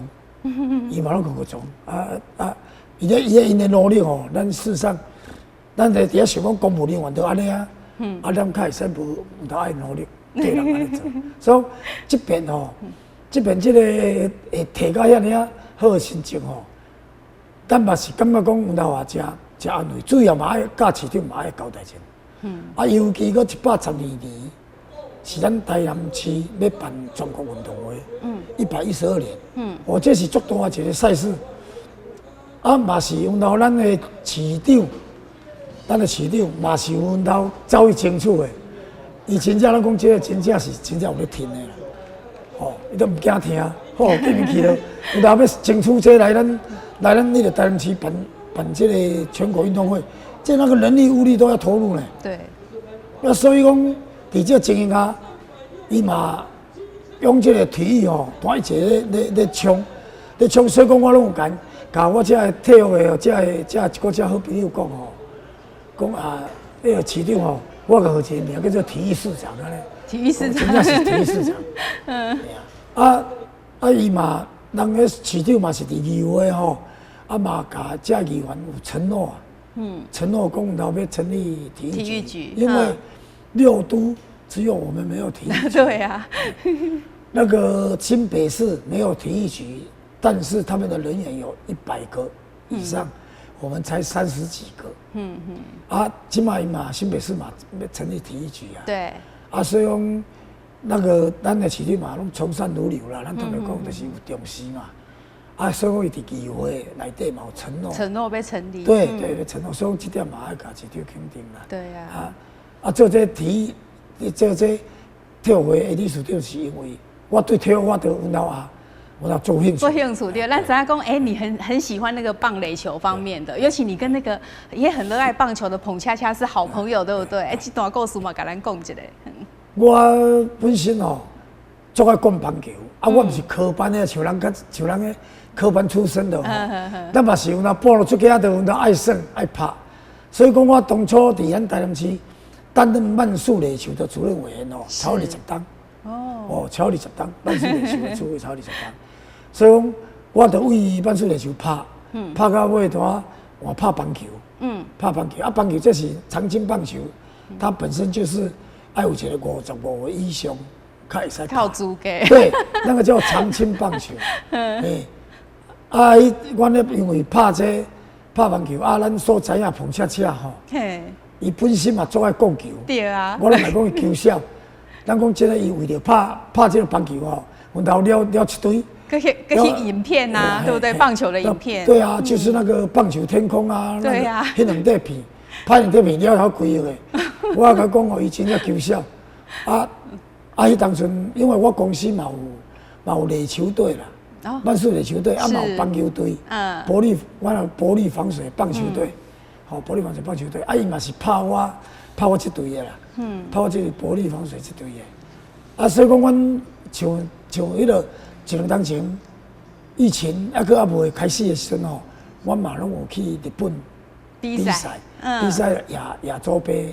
伊嘛攏哭哭裝，啊啊，伊咧伊咧𪜶的努力吼，咱事實上，咱佇遐想講公務人員都按呢啊，啊，咱較會使無毋通愛努力，替人按呢做，所以這邊吼，這邊這個會提到遐爾仔好的成績吼，咱嘛是感覺講有當話誠誠安慰，主要嘛愛佮市長嘛愛交代者。啊，尤其閣112年，是咱台南市欲辦全國運動會，112年，哦，這是足大一個賽事。啊，嘛是阮兜咱的市長，咱的市長嘛是阮兜走去爭取的。伊真正咱講這個真正是真正有咧聽的啦。哦，伊都毋驚聽，好，見面去了，阮兜欲爭取這來咱來咱彼个台南市辦辦這個全國運動會，這那個人力物力都要投入呢。啊，所以講，佇這個情形下，伊嘛用這個體育吼，帶一個咧咧咧衝，咧衝，所以講我攏有共共我這个體育的這个這一個這好朋友講吼，講啊，彼个市長吼，我共予一個名叫做體育市長按呢。體育市長。真正是體育市長。啊啊，伊嘛，人个市長嘛是佇議會吼，啊嘛共這議員有承諾啊，承諾講後欲成立體育局，體育局，因為六都只有我們沒有體育局。對啊。那個新北市沒有體育局，但是他們的人員有100個以上，我們才30幾個。啊，這擺嘛，新北市嘛欲成立體育局啊。啊，所以講那個咱的市長嘛，攏從善如流啦。咱坦白講，就是有重視嘛。啊，所以講伊佇議會內底嘛有承諾。承諾欲成立。對對，欲承諾，所以講這點嘛愛共市長肯定啦。啊啊，做這體育，做這體育會的理事長，是因為我對體育我都阮兜啊，我有足興趣。足興趣對，咱知影講，欸，你很喜歡那個棒壘球方面的，尤其你跟那個也很熱愛棒球的彭恰恰是好朋友，對不對？欸，這段故事嘛，共咱講一下。我本身吼，足愛管棒球，啊，我毋是科班的，像人較像人个科班出身的吼，咱嘛是有那半路出家，就有那愛耍愛拍，所以講我當初佇咱台南市擔任慢速壘球的主任委員哦，超20冬。哦，超20冬，慢速壘球的主委超20冬，所以講我就為慢速壘球拍，拍到尾段我拍棒球，拍棒球啊，棒球這是長青棒球，它本身就是愛有一個55個以上，較會使較有資格。對，那個叫長青棒球。欸，啊，阮咧因為拍這拍棒球啊，咱所知影彭恰恰吼，伊本身嘛足愛顧球。我攏來講伊球痟，咱講真的，伊為著拍拍這个棒球吼，阮兜了了一堆。這些影片啊，對不對？棒球的影片。對啊，就是那個棒球天空啊，那塊片。拍電片了後幾億的，我共講哦，伊真正求笑。啊啊！彼當陣，因為我公司嘛有壘球隊啦，萬事壘球隊，啊嘛有棒球隊，伯利我那伯利防水棒球隊，吼，伯利防水棒球隊，啊伊嘛是拍我這隊的啦，拍我這個伯利防水這隊的。啊，所以講，阮像彼個一兩當前疫情猶未開始的時陣吼，阮嘛攏有去日本比賽，比賽亞洲盃，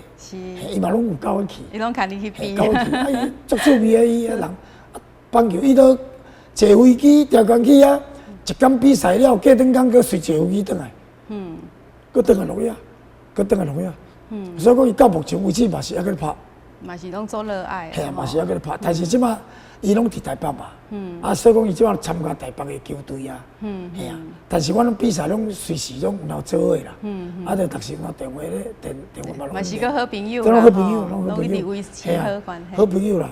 伊嘛攏有佮阮去，伊攏共你去比，佮阮去，啊伊足趣味的伊个人，棒球伊都坐飛機調工去啊，一工比賽了，過轉工閣隨坐飛機轉來，閣轉來落遐，閣轉來落遐，所以講伊到目前為止嘛是猶閣咧拍，嘛是攏做熱愛，嘿啊，嘛是猶閣咧拍，但是這馬伊攏佇台北嘛，啊，所以講伊這馬參加台北的球隊啊，嘿啊，但是阮攏比賽攏隨時攏有做伙啦，啊，就逐時有電話咧，電話嘛攏，嘛是閣好朋友，攏好朋友，攏好朋友，維持好關係，好朋友啦，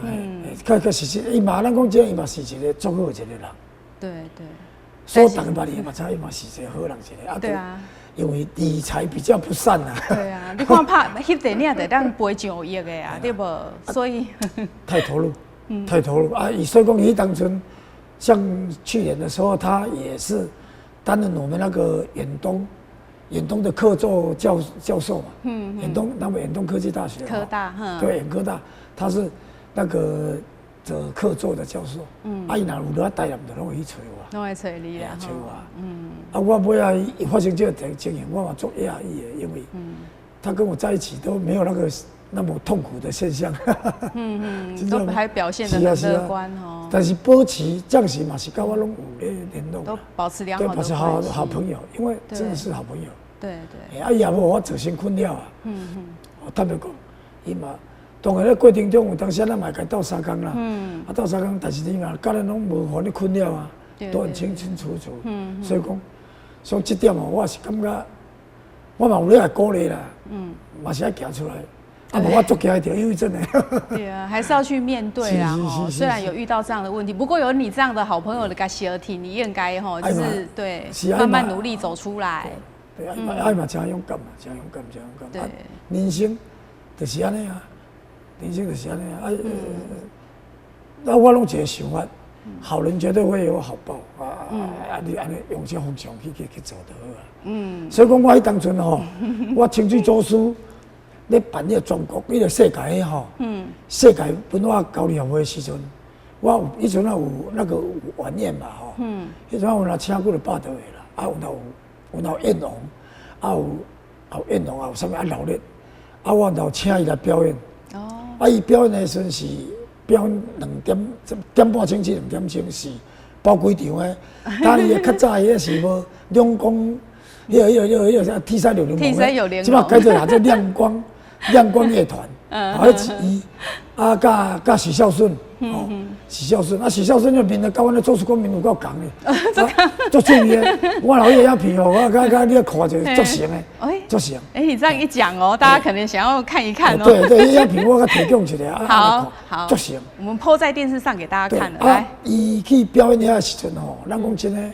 確確實實，伊嘛咱講這伊嘛是一個足好一個人，所以逐个捌伊嘛知伊嘛是一個好人一個，啊，因為理財比較不善啊。對啊，你看拍翕電影就當賠上億的啊，對無？所以太投入，太投入啊！所以講，伊當陣，像去年的時候，他也是擔任我們那個遠東的客座教授嘛。遠東那麼遠東科技大學。科大，對，遠科大，他是那個的客座的教授。啊，伊若有落台南，就攏會去揣我。攏會揣你啦。揣我。啊，我尾仔伊發生這個情形，我嘛足訝異的，因為他跟我在一起都沒有那個那麼痛苦的現象。都還表現得很樂觀哦。但是保持暫時嘛是佮我攏有咧聯絡。都保持良好的保持好好朋友，因為真的是好朋友。啊，伊也無予我造成困擾啊。我坦白講，伊嘛，當然咧過程中有當時咱嘛會共鬥相共啦。啊，鬥相共，但是伊嘛佮咱攏無予你困擾啊，都很清清楚楚。所以講，所以這點哦，我是感覺，我嘛有咧來鼓勵啦。嘛是愛行出來。啊，無我足驚著憂鬱症的。對啊，還是要去面對啊。雖然有遇到這樣的問題，不過有你這樣的好朋友的共相挺，你應該吼，就是對，慢慢努力走出來。對，愛嘛誠勇敢嘛，誠勇敢，誠勇敢。人生就是按呢啊，人生就是按呢啊。那我攏一個想法，好人絕對會有好報啊！啊，你按呢用這方向去做就好啊。所以講，我彼當陣吼，我清水祖師咧辦彼個全國、彼個世界的吼，世界文化交流會的時陣，我有彼陣啊有那個晚宴嘛吼，彼陣有若請幾個百多個啦，啊有宴王，啊有宴王，啊有啥物啊鬧熱，啊我就請伊來表演。啊伊表演的時陣是表演2點半鐘至2點鐘是包幾場的，當伊較早彼個是無兩光，彼個啥鐵西六聯盟，這擺改做叫做亮光樂團，啊，彼是伊，啊，佮許孝順，哦，許孝順，啊，許孝順就面就佮阮咧祖師公面有夠仝的，足趣味的。我老彼個影片哦，我佮你看者足像的，足像。哎，你這樣一講哦，大家可能想要看一看哦。對對，影片我佮提供一下，好好，足像。我們 po 在電視上給大家看了。來，伊去表演遐時陣吼，咱講真的，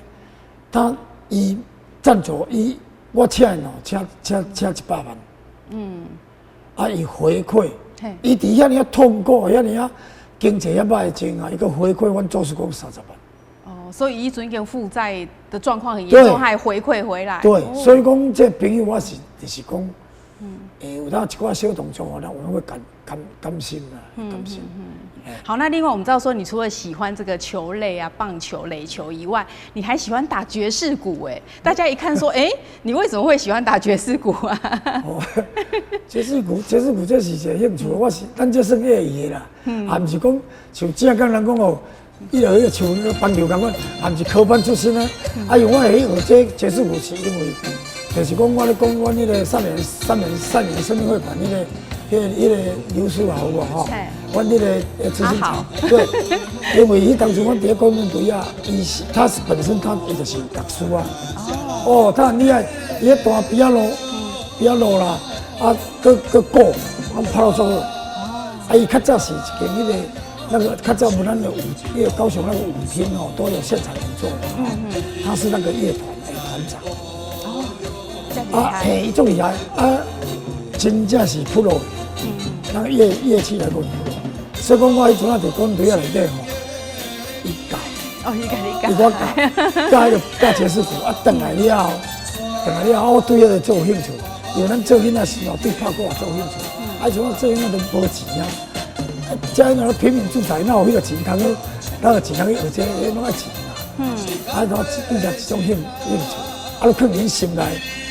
他伊贊助伊，我請𪜶哦，請100萬。啊，伊回饋，伊佇遐爾痛苦，遐爾經濟遐歹的情啊，伊閣回饋阮祖師公30萬。哦，所以伊陣已經負債的狀況很嚴重，還回饋回來。對，所以講這朋友我是就是講，有當一寡小動作，咱有會感心啦，感心。好，那另外我們知道說，你除了喜歡這個球類啊，棒球、壘球以外，你還喜歡打爵士鼓哎。大家一看說，哎，你為什麼會喜歡打爵士鼓啊？哦，爵士鼓，爵士鼓這是一個興趣，我是咱這算業餘的啦，也毋是講像正港人講哦，伊個像那個棒球仝款，也毋是科班出身啊。啊，因為我會去學這爵士鼓，是因為就是講我咧講，阮彼個三聯生命會館彼個劉書豪有無吼？阮彼個執行長，對，因為彼當初阮佇咧國民隊啊，伊是他是本身他伊就是樂師啊。哦，他很厲害，伊咧彈 piano 啦，啊，閣鼓，啊拍到足好。啊，伊較早是一間彼個那個較早無咱的舞，那個高雄那個舞廳哦，都有現場演奏。他是那個樂團的團長。哦，啊，嘿，伊足厲害啊！真正是 pro，咱樂器來講 pro。所以講我彼陣仔佇講隊仔內底吼，伊教，哦，伊共你教，伊我教，教彼个教爵士鼓啊，轉來了後，轉來了後，我對彼个足有興趣，因為咱做囡仔時吼對拍鼓也足有興趣，啊，彼陣做囡仔都無錢啊，啊，遮囡仔平民住宅哪有彼个錢通去，哪有錢通去學這個，彼攏愛錢啊。啊，我對這一種興趣，啊，都囥𪜶心內，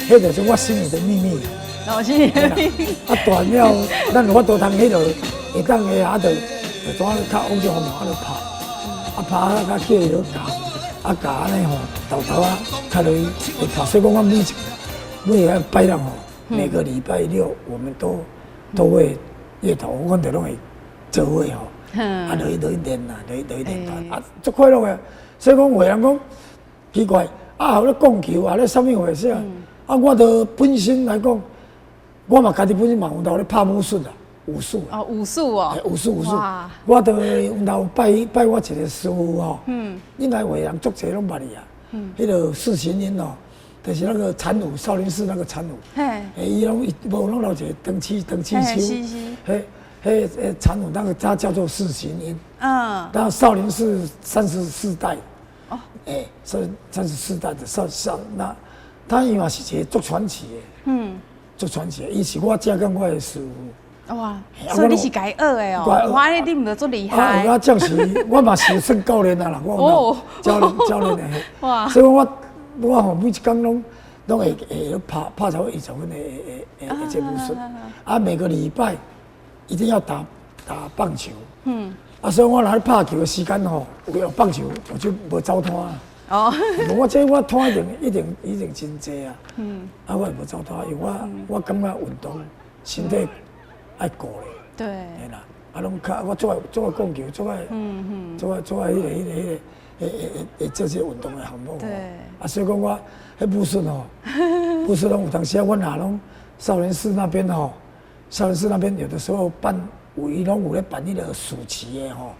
彼就是我心裡的秘密。老師，啊，大了，咱有法度通彼落會當的啊，就怎較往這方面啊咧拍，啊拍啊，較叫伊咧教，啊教按呢吼，沓沓仔較落去會拍。所以講我每個拜六吼，每個禮拜六我們都會日頭，阮就攏會做伙吼，啊落去落去練啊，落去練團，啊足快樂的。所以講有人講奇怪，啊，予咧講球啊，咧啥物貨啥？啊，我著本身來講，我嘛家己本身嘛有當咧拍武術啊，武術。哦，武術哦。武術武術。我著有當拜拜我一個師傅吼，應該有人足濟攏捌伊啊。彼个釋行音哦，就是那個禪武，少林寺那個禪武。伊攏伊無攏留一個長刺鬚。彼彼禪武那個他叫做釋行音。那少林寺34代。哦。34代的少那，他伊嘛是一個足傳奇的。足傳奇的，伊是我正講我的師傅。哇！所以你是共伊學的哦。哇，你毋著足厲害。啊，我這時我嘛是算教練啊啦，我教練的。哇！所以我我吼每一工攏會拍拍差不多20分的這武術。啊，每個禮拜一定要打打棒球。啊，所以我來拍球的時間吼，有棒球我就無走攤。哦。無我這我攤一定真濟啊。啊，我無走攤，因為我感覺運動身體愛顧咧。對啦，啊，攏較我做愛做愛講球，做愛彼個會做這運動的項目。啊，所以講我彼武術吼，武術攏有當時啊，阮若攏少林寺那邊吼，少林寺那邊有的時候辦有伊攏有咧辦彼個暑期的吼，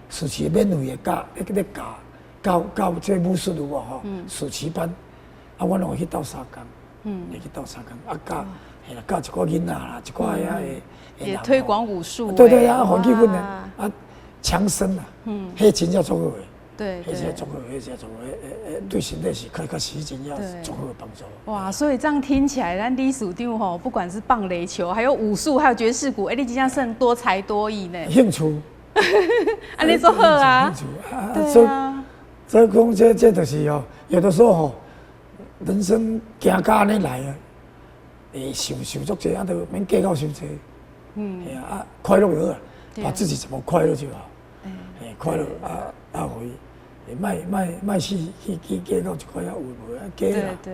暑期免費的教，咧教教教這武術有無吼？暑期班，啊，阮攏會去鬥相共，會去鬥相共，啊教，嘿啦，教一寡囡仔啦，一寡遐的。也推廣武術。對對啊，環境訓練啊，強身啊，彼真正足好的。彼真足好，彼真足好，對身體是確確實實真正足好的幫助。哇，所以這樣聽起來，咱李署長吼，不管是棒壘球，還有武術，還有爵士鼓，欸，你真正算多才多藝呢。興趣。按呢足好啊。興趣啊，所以講這就是哦，有的時候吼，人生行到按呢來啊，會想想足濟，啊，就免計較傷濟。嘿啊，快樂就好，把自己怎麼快樂就好。嘿，快樂啊啊，予伊。莫莫莫去計較一寡遐有無啊，假啦，對，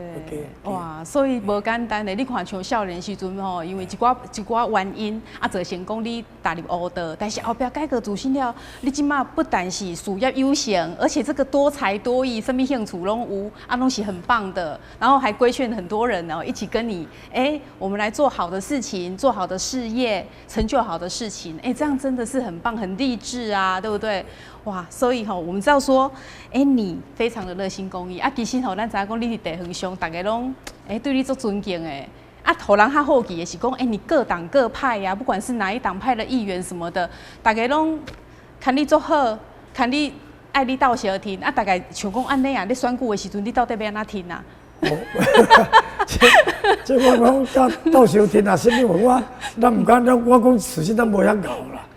哇，所以無簡單的。你看像少年時陣吼，因為一寡原因啊，造成講你踏入烏道，但是後壁改過自新了，你這馬不但是事業有成，而且這個多才多藝，啥物興趣攏有，啊，攏是很棒的。然後還規勸很多人哦，一起跟你，欸，我們來做好的事情，做好的事業，成就好的事情，欸，這樣真的是很棒，很勵志啊，對不對？哇，所以吼，我們知道說，欸，你非常的熱心公益啊。其實吼，咱知影講你佇地方上，逐家攏欸對你足尊敬的。啊，予人較好奇的是講，欸，你各黨各派呀，不管是哪一黨派的議員什麼的，逐家攏牽你足好，牽你愛你鬥相挺。啊，大概像講按呢啊，你選舉的時陣，你到底欲按怎挺啊？這我講鬥鬥相挺啊，啥物話我，咱毋敢，咱我講事實咱無遐𠢕啦。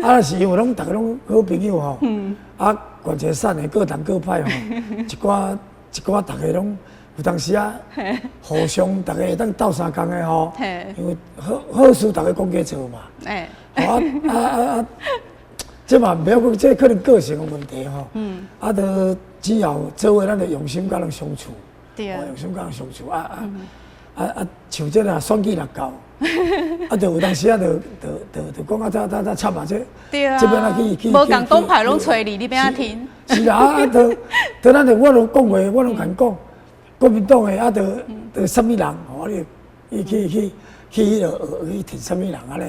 啊，是因為攏逐家攏好朋友吼，啊，關係散的各黨各派吼，一寡一寡逐家攏有當時啊，互相逐家會當鬥相共的吼，因為好好事逐家講加做嘛。啊啊啊啊！這嘛毋曉講，這可能個性的問題吼。啊，就只要做伙，咱就用心佮人相處。用心佮人相處啊啊啊啊！像這若選舉若到，啊，就有當時啊，就講啊，這插啊，這這欲按怎去去。無仝黨派攏揣你，你欲按怎挺？是啊，啊，就咱就我攏講話，我攏共講，國民黨的啊，就啥物人吼，你伊去彼落去挺啥物人按呢？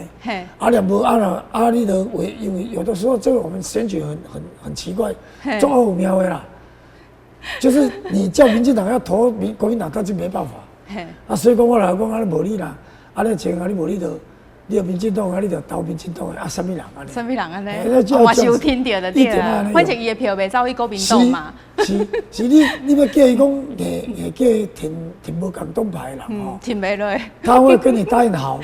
啊，若無啊若啊，你就為因為有的時候這個我們選舉很奇怪，足奧妙的啦，就是你叫民進黨要投民國民黨，他就沒辦法。啊，所以講我來講啊，無你啦，啊，你穿啊，你無你就你著民進黨啊，你著投民進黨的啊，啥物人按呢？啥物人按呢？我是有聽著的對啊，反正伊的票袂走去國民黨嘛。是是，你欲叫伊講硬硬叫伊挺挺無仝黨派的人吼，挺袂落。他會跟你答應好，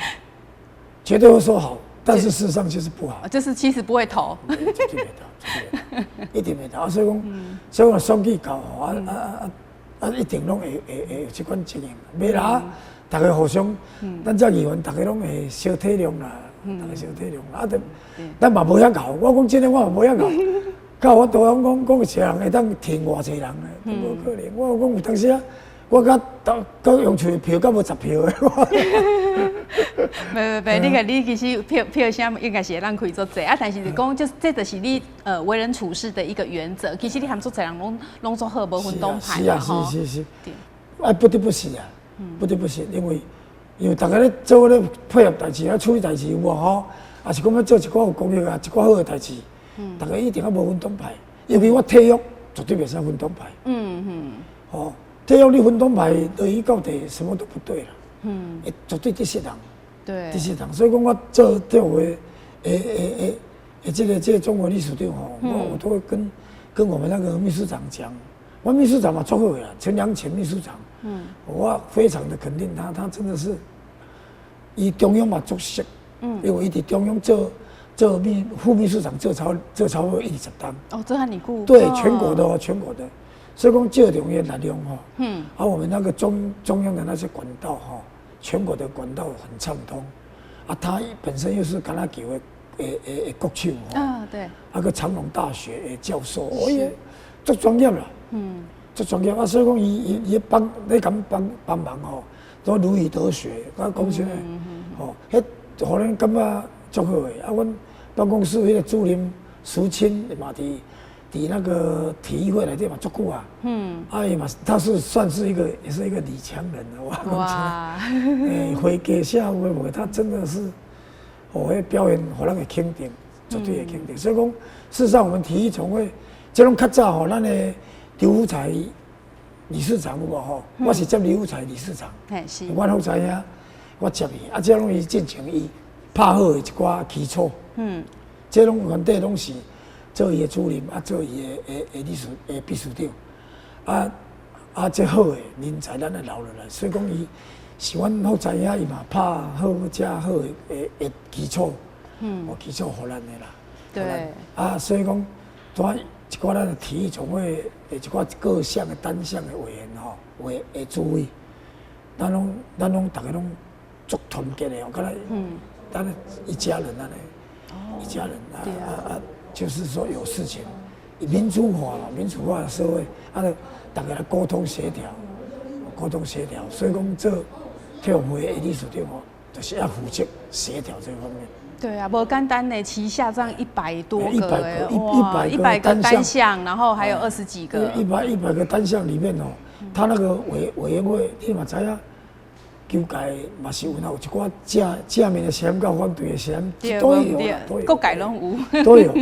絕對會說好，但是事實上就是不好。就是其實不會投。絕對袂投，絕對一定袂投。啊，所以講，所以講選舉到吼，啊啊啊啊，一定攏會會會有這款情形。袂啦，逐家互相，咱這議員逐家攏會相體諒啦，逐家相體諒。啊，咱嘛無遐𠢕，我講真的，我嘛無遐𠢕。到我都講講講一個人會當挺偌濟人咧，無可能。我講有當時啊，我佮佮用厝票閣無10票的。袂袂袂，你看你其實票票聲應該是會當開足濟啊，但是就講，就是這就是你為人處事的一個原則。其實你含足濟人攏攏做好，無分黨派。是啊，是是是。啊，不得不是啊，不得不是，因為逐家咧做咧配合代誌啊，處理代誌有無吼？也是講欲做一寡有公益啊，一寡好的代誌，逐家一定愛無分黨派。尤其我體育絕對袂使分黨派。哦，體育你分黨派，落去到底什麼都不對啦。絕對得失人。得失人，所以講我做體育會，誒誒誒，這個中國理事長吼，我都會跟我們那個秘書長講，我秘書長嘛足好的啦，陳良全秘書長，我非常的肯定他，他真的是，伊中央嘛足熟，因為伊佇中央做副秘書長做超過20冬。哦，做遐爾久。對，全國的哦，全國的，所以講借用伊的力量吼，啊，我們那個中央的那些管道吼，全國的管道很暢通，啊，他本身又是橄欖球的國手吼，啊閣長榮大學的教授，哦伊足專業啦，足專業啊，所以講伊伊伊幫咧共幫幫忙吼，都如魚得水，我講真的，吼，彼予咱感覺足好的，啊，阮辦公室彼個主任淑清嘛佇那個體育會內底嘛足久啊，啊伊嘛，他是算是一個，也是一個女強人啊，我講真，會計寫有的無，他真的是，哦，彼表現予咱會肯定，絕對會肯定。所以講，事實上我們體育總會，這攏較早吼，咱的劉福財理事長有無吼？我是接劉福財理事長，阮福財兄，我接伊，啊，這攏伊進前伊拍好的一寡基礎，這攏原底攏是做伊的主任，啊，做伊的理事的秘書長，啊啊，這好的人才咱愛留落來，所以講伊是阮福財兄，伊嘛拍好遮好的基礎，哦，基礎予咱的啦。啊，所以講，帶一寡咱的體育總會的一寡各項的單項的委員吼，委的主委，咱攏逐家攏足團結的哦，敢若咱一家人按呢，一家人啊啊啊，就是說有事情，民主化嘛，民主化的社會，啊，逐家來溝通協調，溝通協調，所以講做體育會的理事長吼，就是要負責協調這方面。對啊，無簡單呢，旗下這樣100多個，哎，哇，100個單項，然後還有20幾個。100個單項裡面哦，他那個委員會，你嘛知影，球界嘛是有那有一寡正正面的聲音，佮反對的聲音，都有，都有，各界攏有，都有。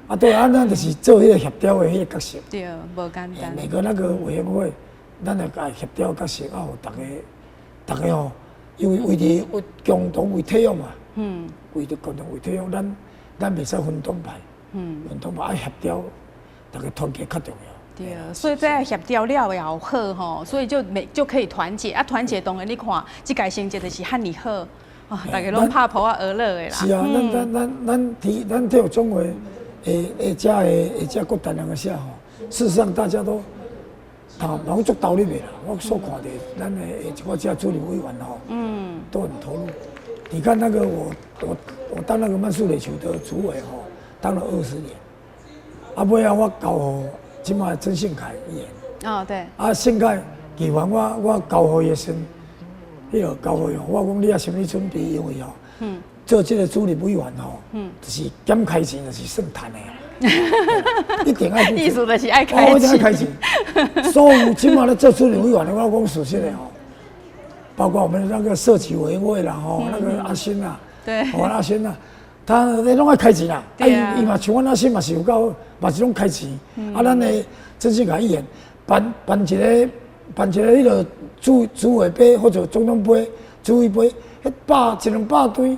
啊，對啊，咱就是做彼個協調的彼個角色。對，無簡單。每個那個委員會，咱來共協調角色，啊，予逐家，逐家吼，因為為佇為共同為體育嘛。為著共同為體育，咱袂使分黨派，分黨派愛協調，逐家團結較重要。對，所以這協調了也好吼，所以就每就可以團結啊，團結當然你看，這屆成績就是遐爾好，啊，逐家攏拍噗仔呵樂的啦。是啊，咱體育總會的遮的遮各單項的寫吼，事實上大家都，啊，攏足投入的啦。我所看的，咱的一寡遮主任委員吼，都很投入。你看那個我當那個慢速壘球的主委吼，當了20年。啊，尾仔我交予這馬曾信凱議員。哦，對。啊，信凱議員我交予伊時，彼個交予伊，我講你也心理準備，因為吼，做這個主任委員吼，就是減開錢就是算趁的，一定愛。意思就是愛開錢。一定愛開錢。所有這馬咧做主任委員的，我講事實的吼。包括我們那個設計委員會啦，吼，那個阿新啊，哦，阿新啊，他咧攏愛開錢啦，啊，伊嘛像阮阿新嘛是有夠，嘛是攏開錢。啊，咱的曾信凱議員辦一個彼個主委杯或者總統杯，主委杯，彼百一兩百堆，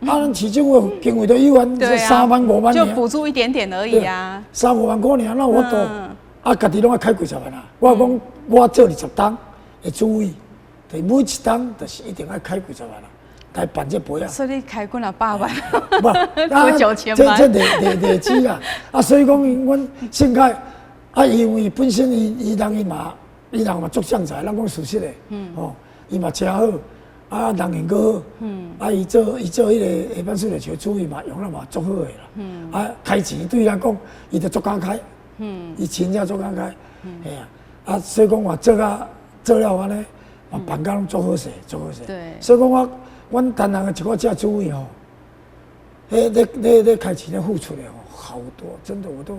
啊，咱市政府經費都有限，3萬5萬，就補助一點點而已啊。3、5萬塊爾，哪有法度？啊，家己攏愛開幾十萬啊！我講我做20冬的主委，就每一冬就是一定愛開幾十萬啊，來辦這杯啊。所以你開幾若百萬，無，啊，9000萬。這這累累積啦，啊，所以講阮盛凱，啊，因為本身伊伊人伊嘛，伊人嘛足將才，咱講事實的，哦，伊嘛誠好，啊，人緣閣好，啊，伊做彼個下班訓練球主委嘛，用了嘛足好的啦，啊，開錢對伊來講，伊就足敢開，伊真正足敢開，嘿啊，啊，所以講話做甲做了按呢，嘛辦甲攏足好勢，足好勢。所以講我，阮擔任的一個這主委吼，彼咧咧咧開錢咧付出的吼，好多，真的我都，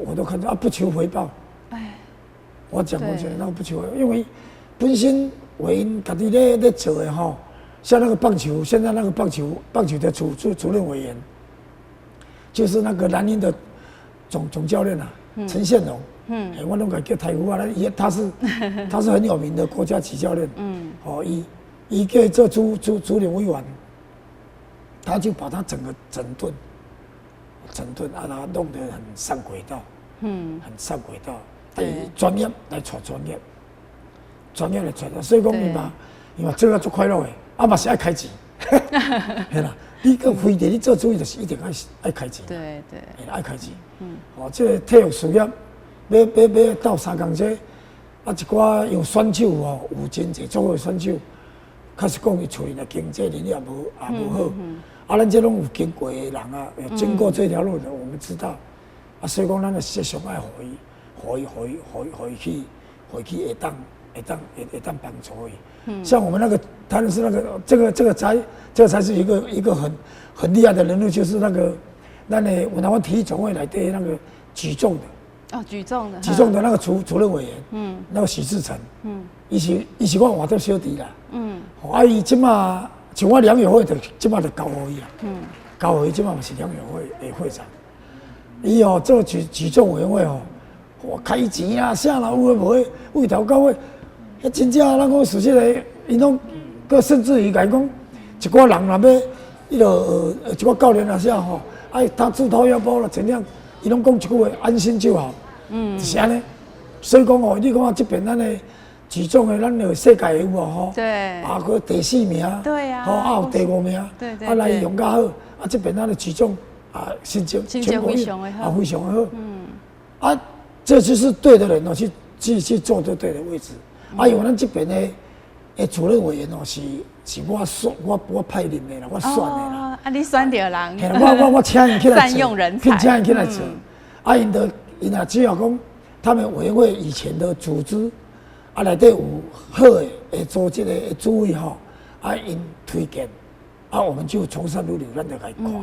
我都看到啊，不求回報。我講過這那個不求回報，因為本身為𪜶家己咧咧做的吼，像那個棒球，現在那個棒球的主任委員，就是那個藍鷹的總教練啊，陳憲龍。我攏共伊叫台夫啊，伊他是很有名的國家級教練。哦，伊伊叫做主任委員，他就把他整個整頓，整頓啊，他弄得很上軌道。很上軌道。伊專業來帶專業，專業來帶，所以講伊嘛，伊嘛做甲足快樂的，啊嘛是愛開錢。嘿啦，你閣非得你做主委就是一定愛愛開錢。愛開錢。哦，這個體育事業欲欲欲鬥相共這，啊一寡有選手哦，有真濟足好的選手，確實講伊厝裡的經濟能力也無也無好。啊，咱這攏有經過的人啊，有經過這條路的，我們知道。啊，所以講咱的實際上愛予伊，予伊，予伊，予伊，予伊去，予伊去會當會當會會當幫助伊。像我們那個，他們是那個，這個才是一個很厲害的人物，就是那個，咱的我台灣體育總會內底那個舉重的。哦，舉重的。舉重的那個主任委員，那個許志成，伊是我換做小弟啦，啊，伊這馬像我良友會的，這馬就交予伊啊，交予伊這馬嘛是良友會的會長，伊哦做舉重委員會哦，哇，開錢啊，啥啦有的無的，為頭到尾，彼真正咱講事實的，𪜶攏閣甚至於共伊講，一寡人若欲，彼個一寡教練啊啥吼，哎，他自掏腰包了怎樣？伊攏講一句話，安心就好，就是按呢。所以講哦，你看這邊咱的舉重的，咱有世界的有無吼？啊，閣第四名，吼，啊有第五名，啊來用較好，啊這邊咱的舉重啊，成績全國啊非常的好，啊，這就是對的人哦，去做對對的位置。啊，因為咱這邊的的主任委員哦，是我選我派任的啦，我選的啦。啊，你選著人。我請𪜶起來做，善用人才。請𪜶起來做。啊，𪜶就𪜶也只要講，他們委員會以前的組織，啊，內底有好的的組織的的主委吼，啊，𪜶推薦，啊，我們就從善如流，咱就共伊看。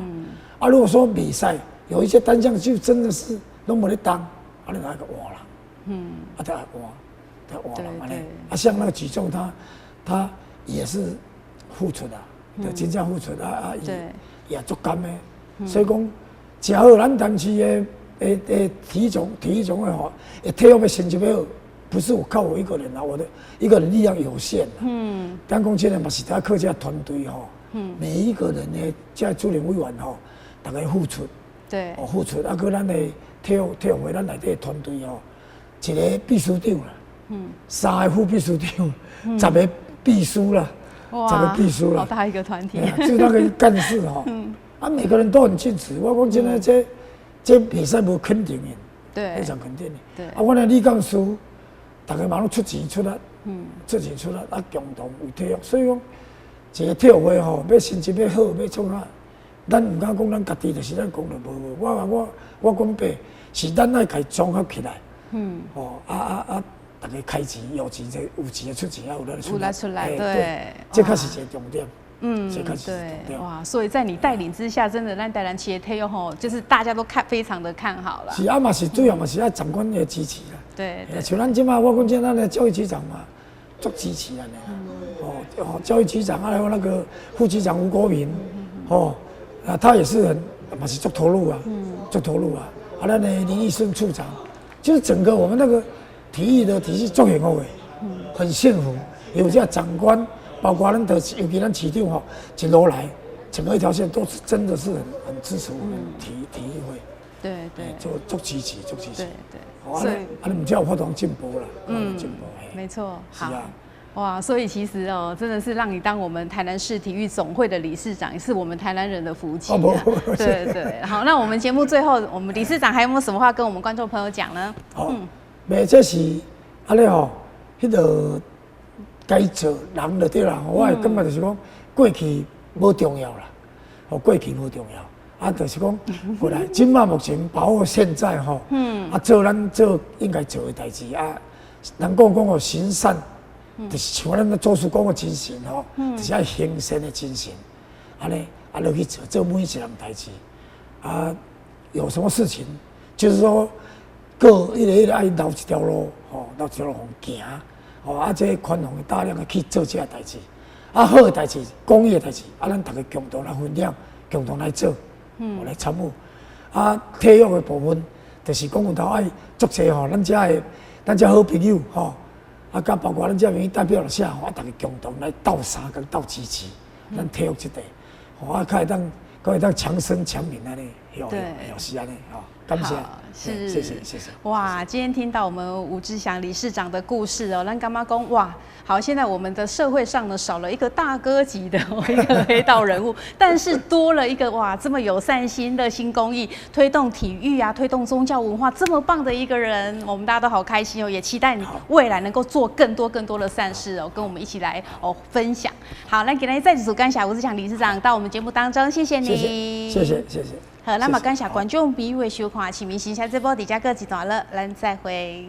啊，如果說比賽有一些單項就真的是攏無咧動，啊，你就愛閣換人。啊，就愛換，就換人按呢。啊，像那個舉重，他也是付出啊，就真正付出啊啊，伊也足甘的。所以講，誠好，咱台市的的的體育總會吼，體育的成績欲好，不是我靠我一個人啊，我的一個人力量有限。但講真的嘛是得靠這團隊吼，每一個人的這主任委員吼，逐家付出。哦，付出啊，閣咱的體育會咱內底的團隊吼，一個秘書長啦，三個副秘書長，10個秘書啦，10個秘書啦，好大一個團體。就那個幹事吼，啊，每個人都很盡職。我講真的，這比賽無肯定的，非常肯定的。啊，阮的李幹事，逐家嘛攏出錢出力，出錢出力，啊，共同為體育。所以講，一個體育會吼，欲成績欲好，欲創啥，咱毋敢講咱家己就是咱功勞無無。我講白，是咱愛共伊綜合起來。哦，啊啊啊！逐家開錢有錢就有錢就出錢，啊有力出力出來，對，這確是一個重點。這確實是重點。哇，所以在你帶領之下，真的咱台南市的體育吼，就是大家都看非常的看好了。是啊，嘛是主要嘛是愛長官的支持啦。像咱這馬，我講這咱的教育局長嘛，足支持咱的。哦哦，教育局長還有那個副局長吳國明，哦，啊，他也是很嘛是足投入啊，足投入啊。啊，咱的林義順處長，就是整個我們那個體育的體系足幸福的，很幸福。有這長官包括咱的，尤其咱市長吼，一路來整個一條線都是真的是很支持我們體育會。做足支持，足支持。所以啊，你毋才有法度進步啦，進步。沒錯。是啊。哇，所以其實哦，真的是讓你當我們台南市體育總會的理事長，是我們台南人的福氣。對對，好，那我們節目最後，我們理事長還有沒有什麼話跟我們觀眾朋友講呢？好，沒，這是按呢吼，彼個該做人就對啦。我會感覺就是講，過去無重要啦，哦，過去無重要，啊，就是講過來，這馬目前把握現在吼，啊，做咱做應該做的代誌啊，人講講哦，行善。就是像咱的祖師講的精神吼，就是愛行善的精神，按呢啊落去做做每一項代誌，啊，有什麼事情，就是說，閣彼個愛留一條路，吼，留一條路予行，吼，啊，這寬宏大量的去做這個代誌，啊，好的代誌，公益的代誌，啊，咱逐家共同來分享，共同來做，來參與，啊，體育的部分，就是講有頭愛足濟吼，咱遮的咱遮好朋友吼。啊，佮包括咱這邊代表了啥，啊，逐家共同來鬥相共鬥支持，咱體育這塊，吼啊，較會當，閣會當強身強民按呢，對，是按呢，吼，感謝，是，謝謝，謝謝。哇，今天聽到我們吳志祥理事長的故事哦，咱感覺講哇，好，現在我們的社會上呢少了一個大哥級的一個黑道人物，但是多了一個哇這麼有善心、熱心公益、推動體育啊、推動宗教文化這麼棒的一個人，我們大家都好開心哦，也期待你未來能夠做更多更多的善事哦，跟我們一起來哦分享。好，那今日再次感謝吳志祥理事長到我們節目當中，謝謝你，謝謝，謝謝。好，那麼感謝觀眾朋友的收看，市民形象這波底加各幾段了，咱再會。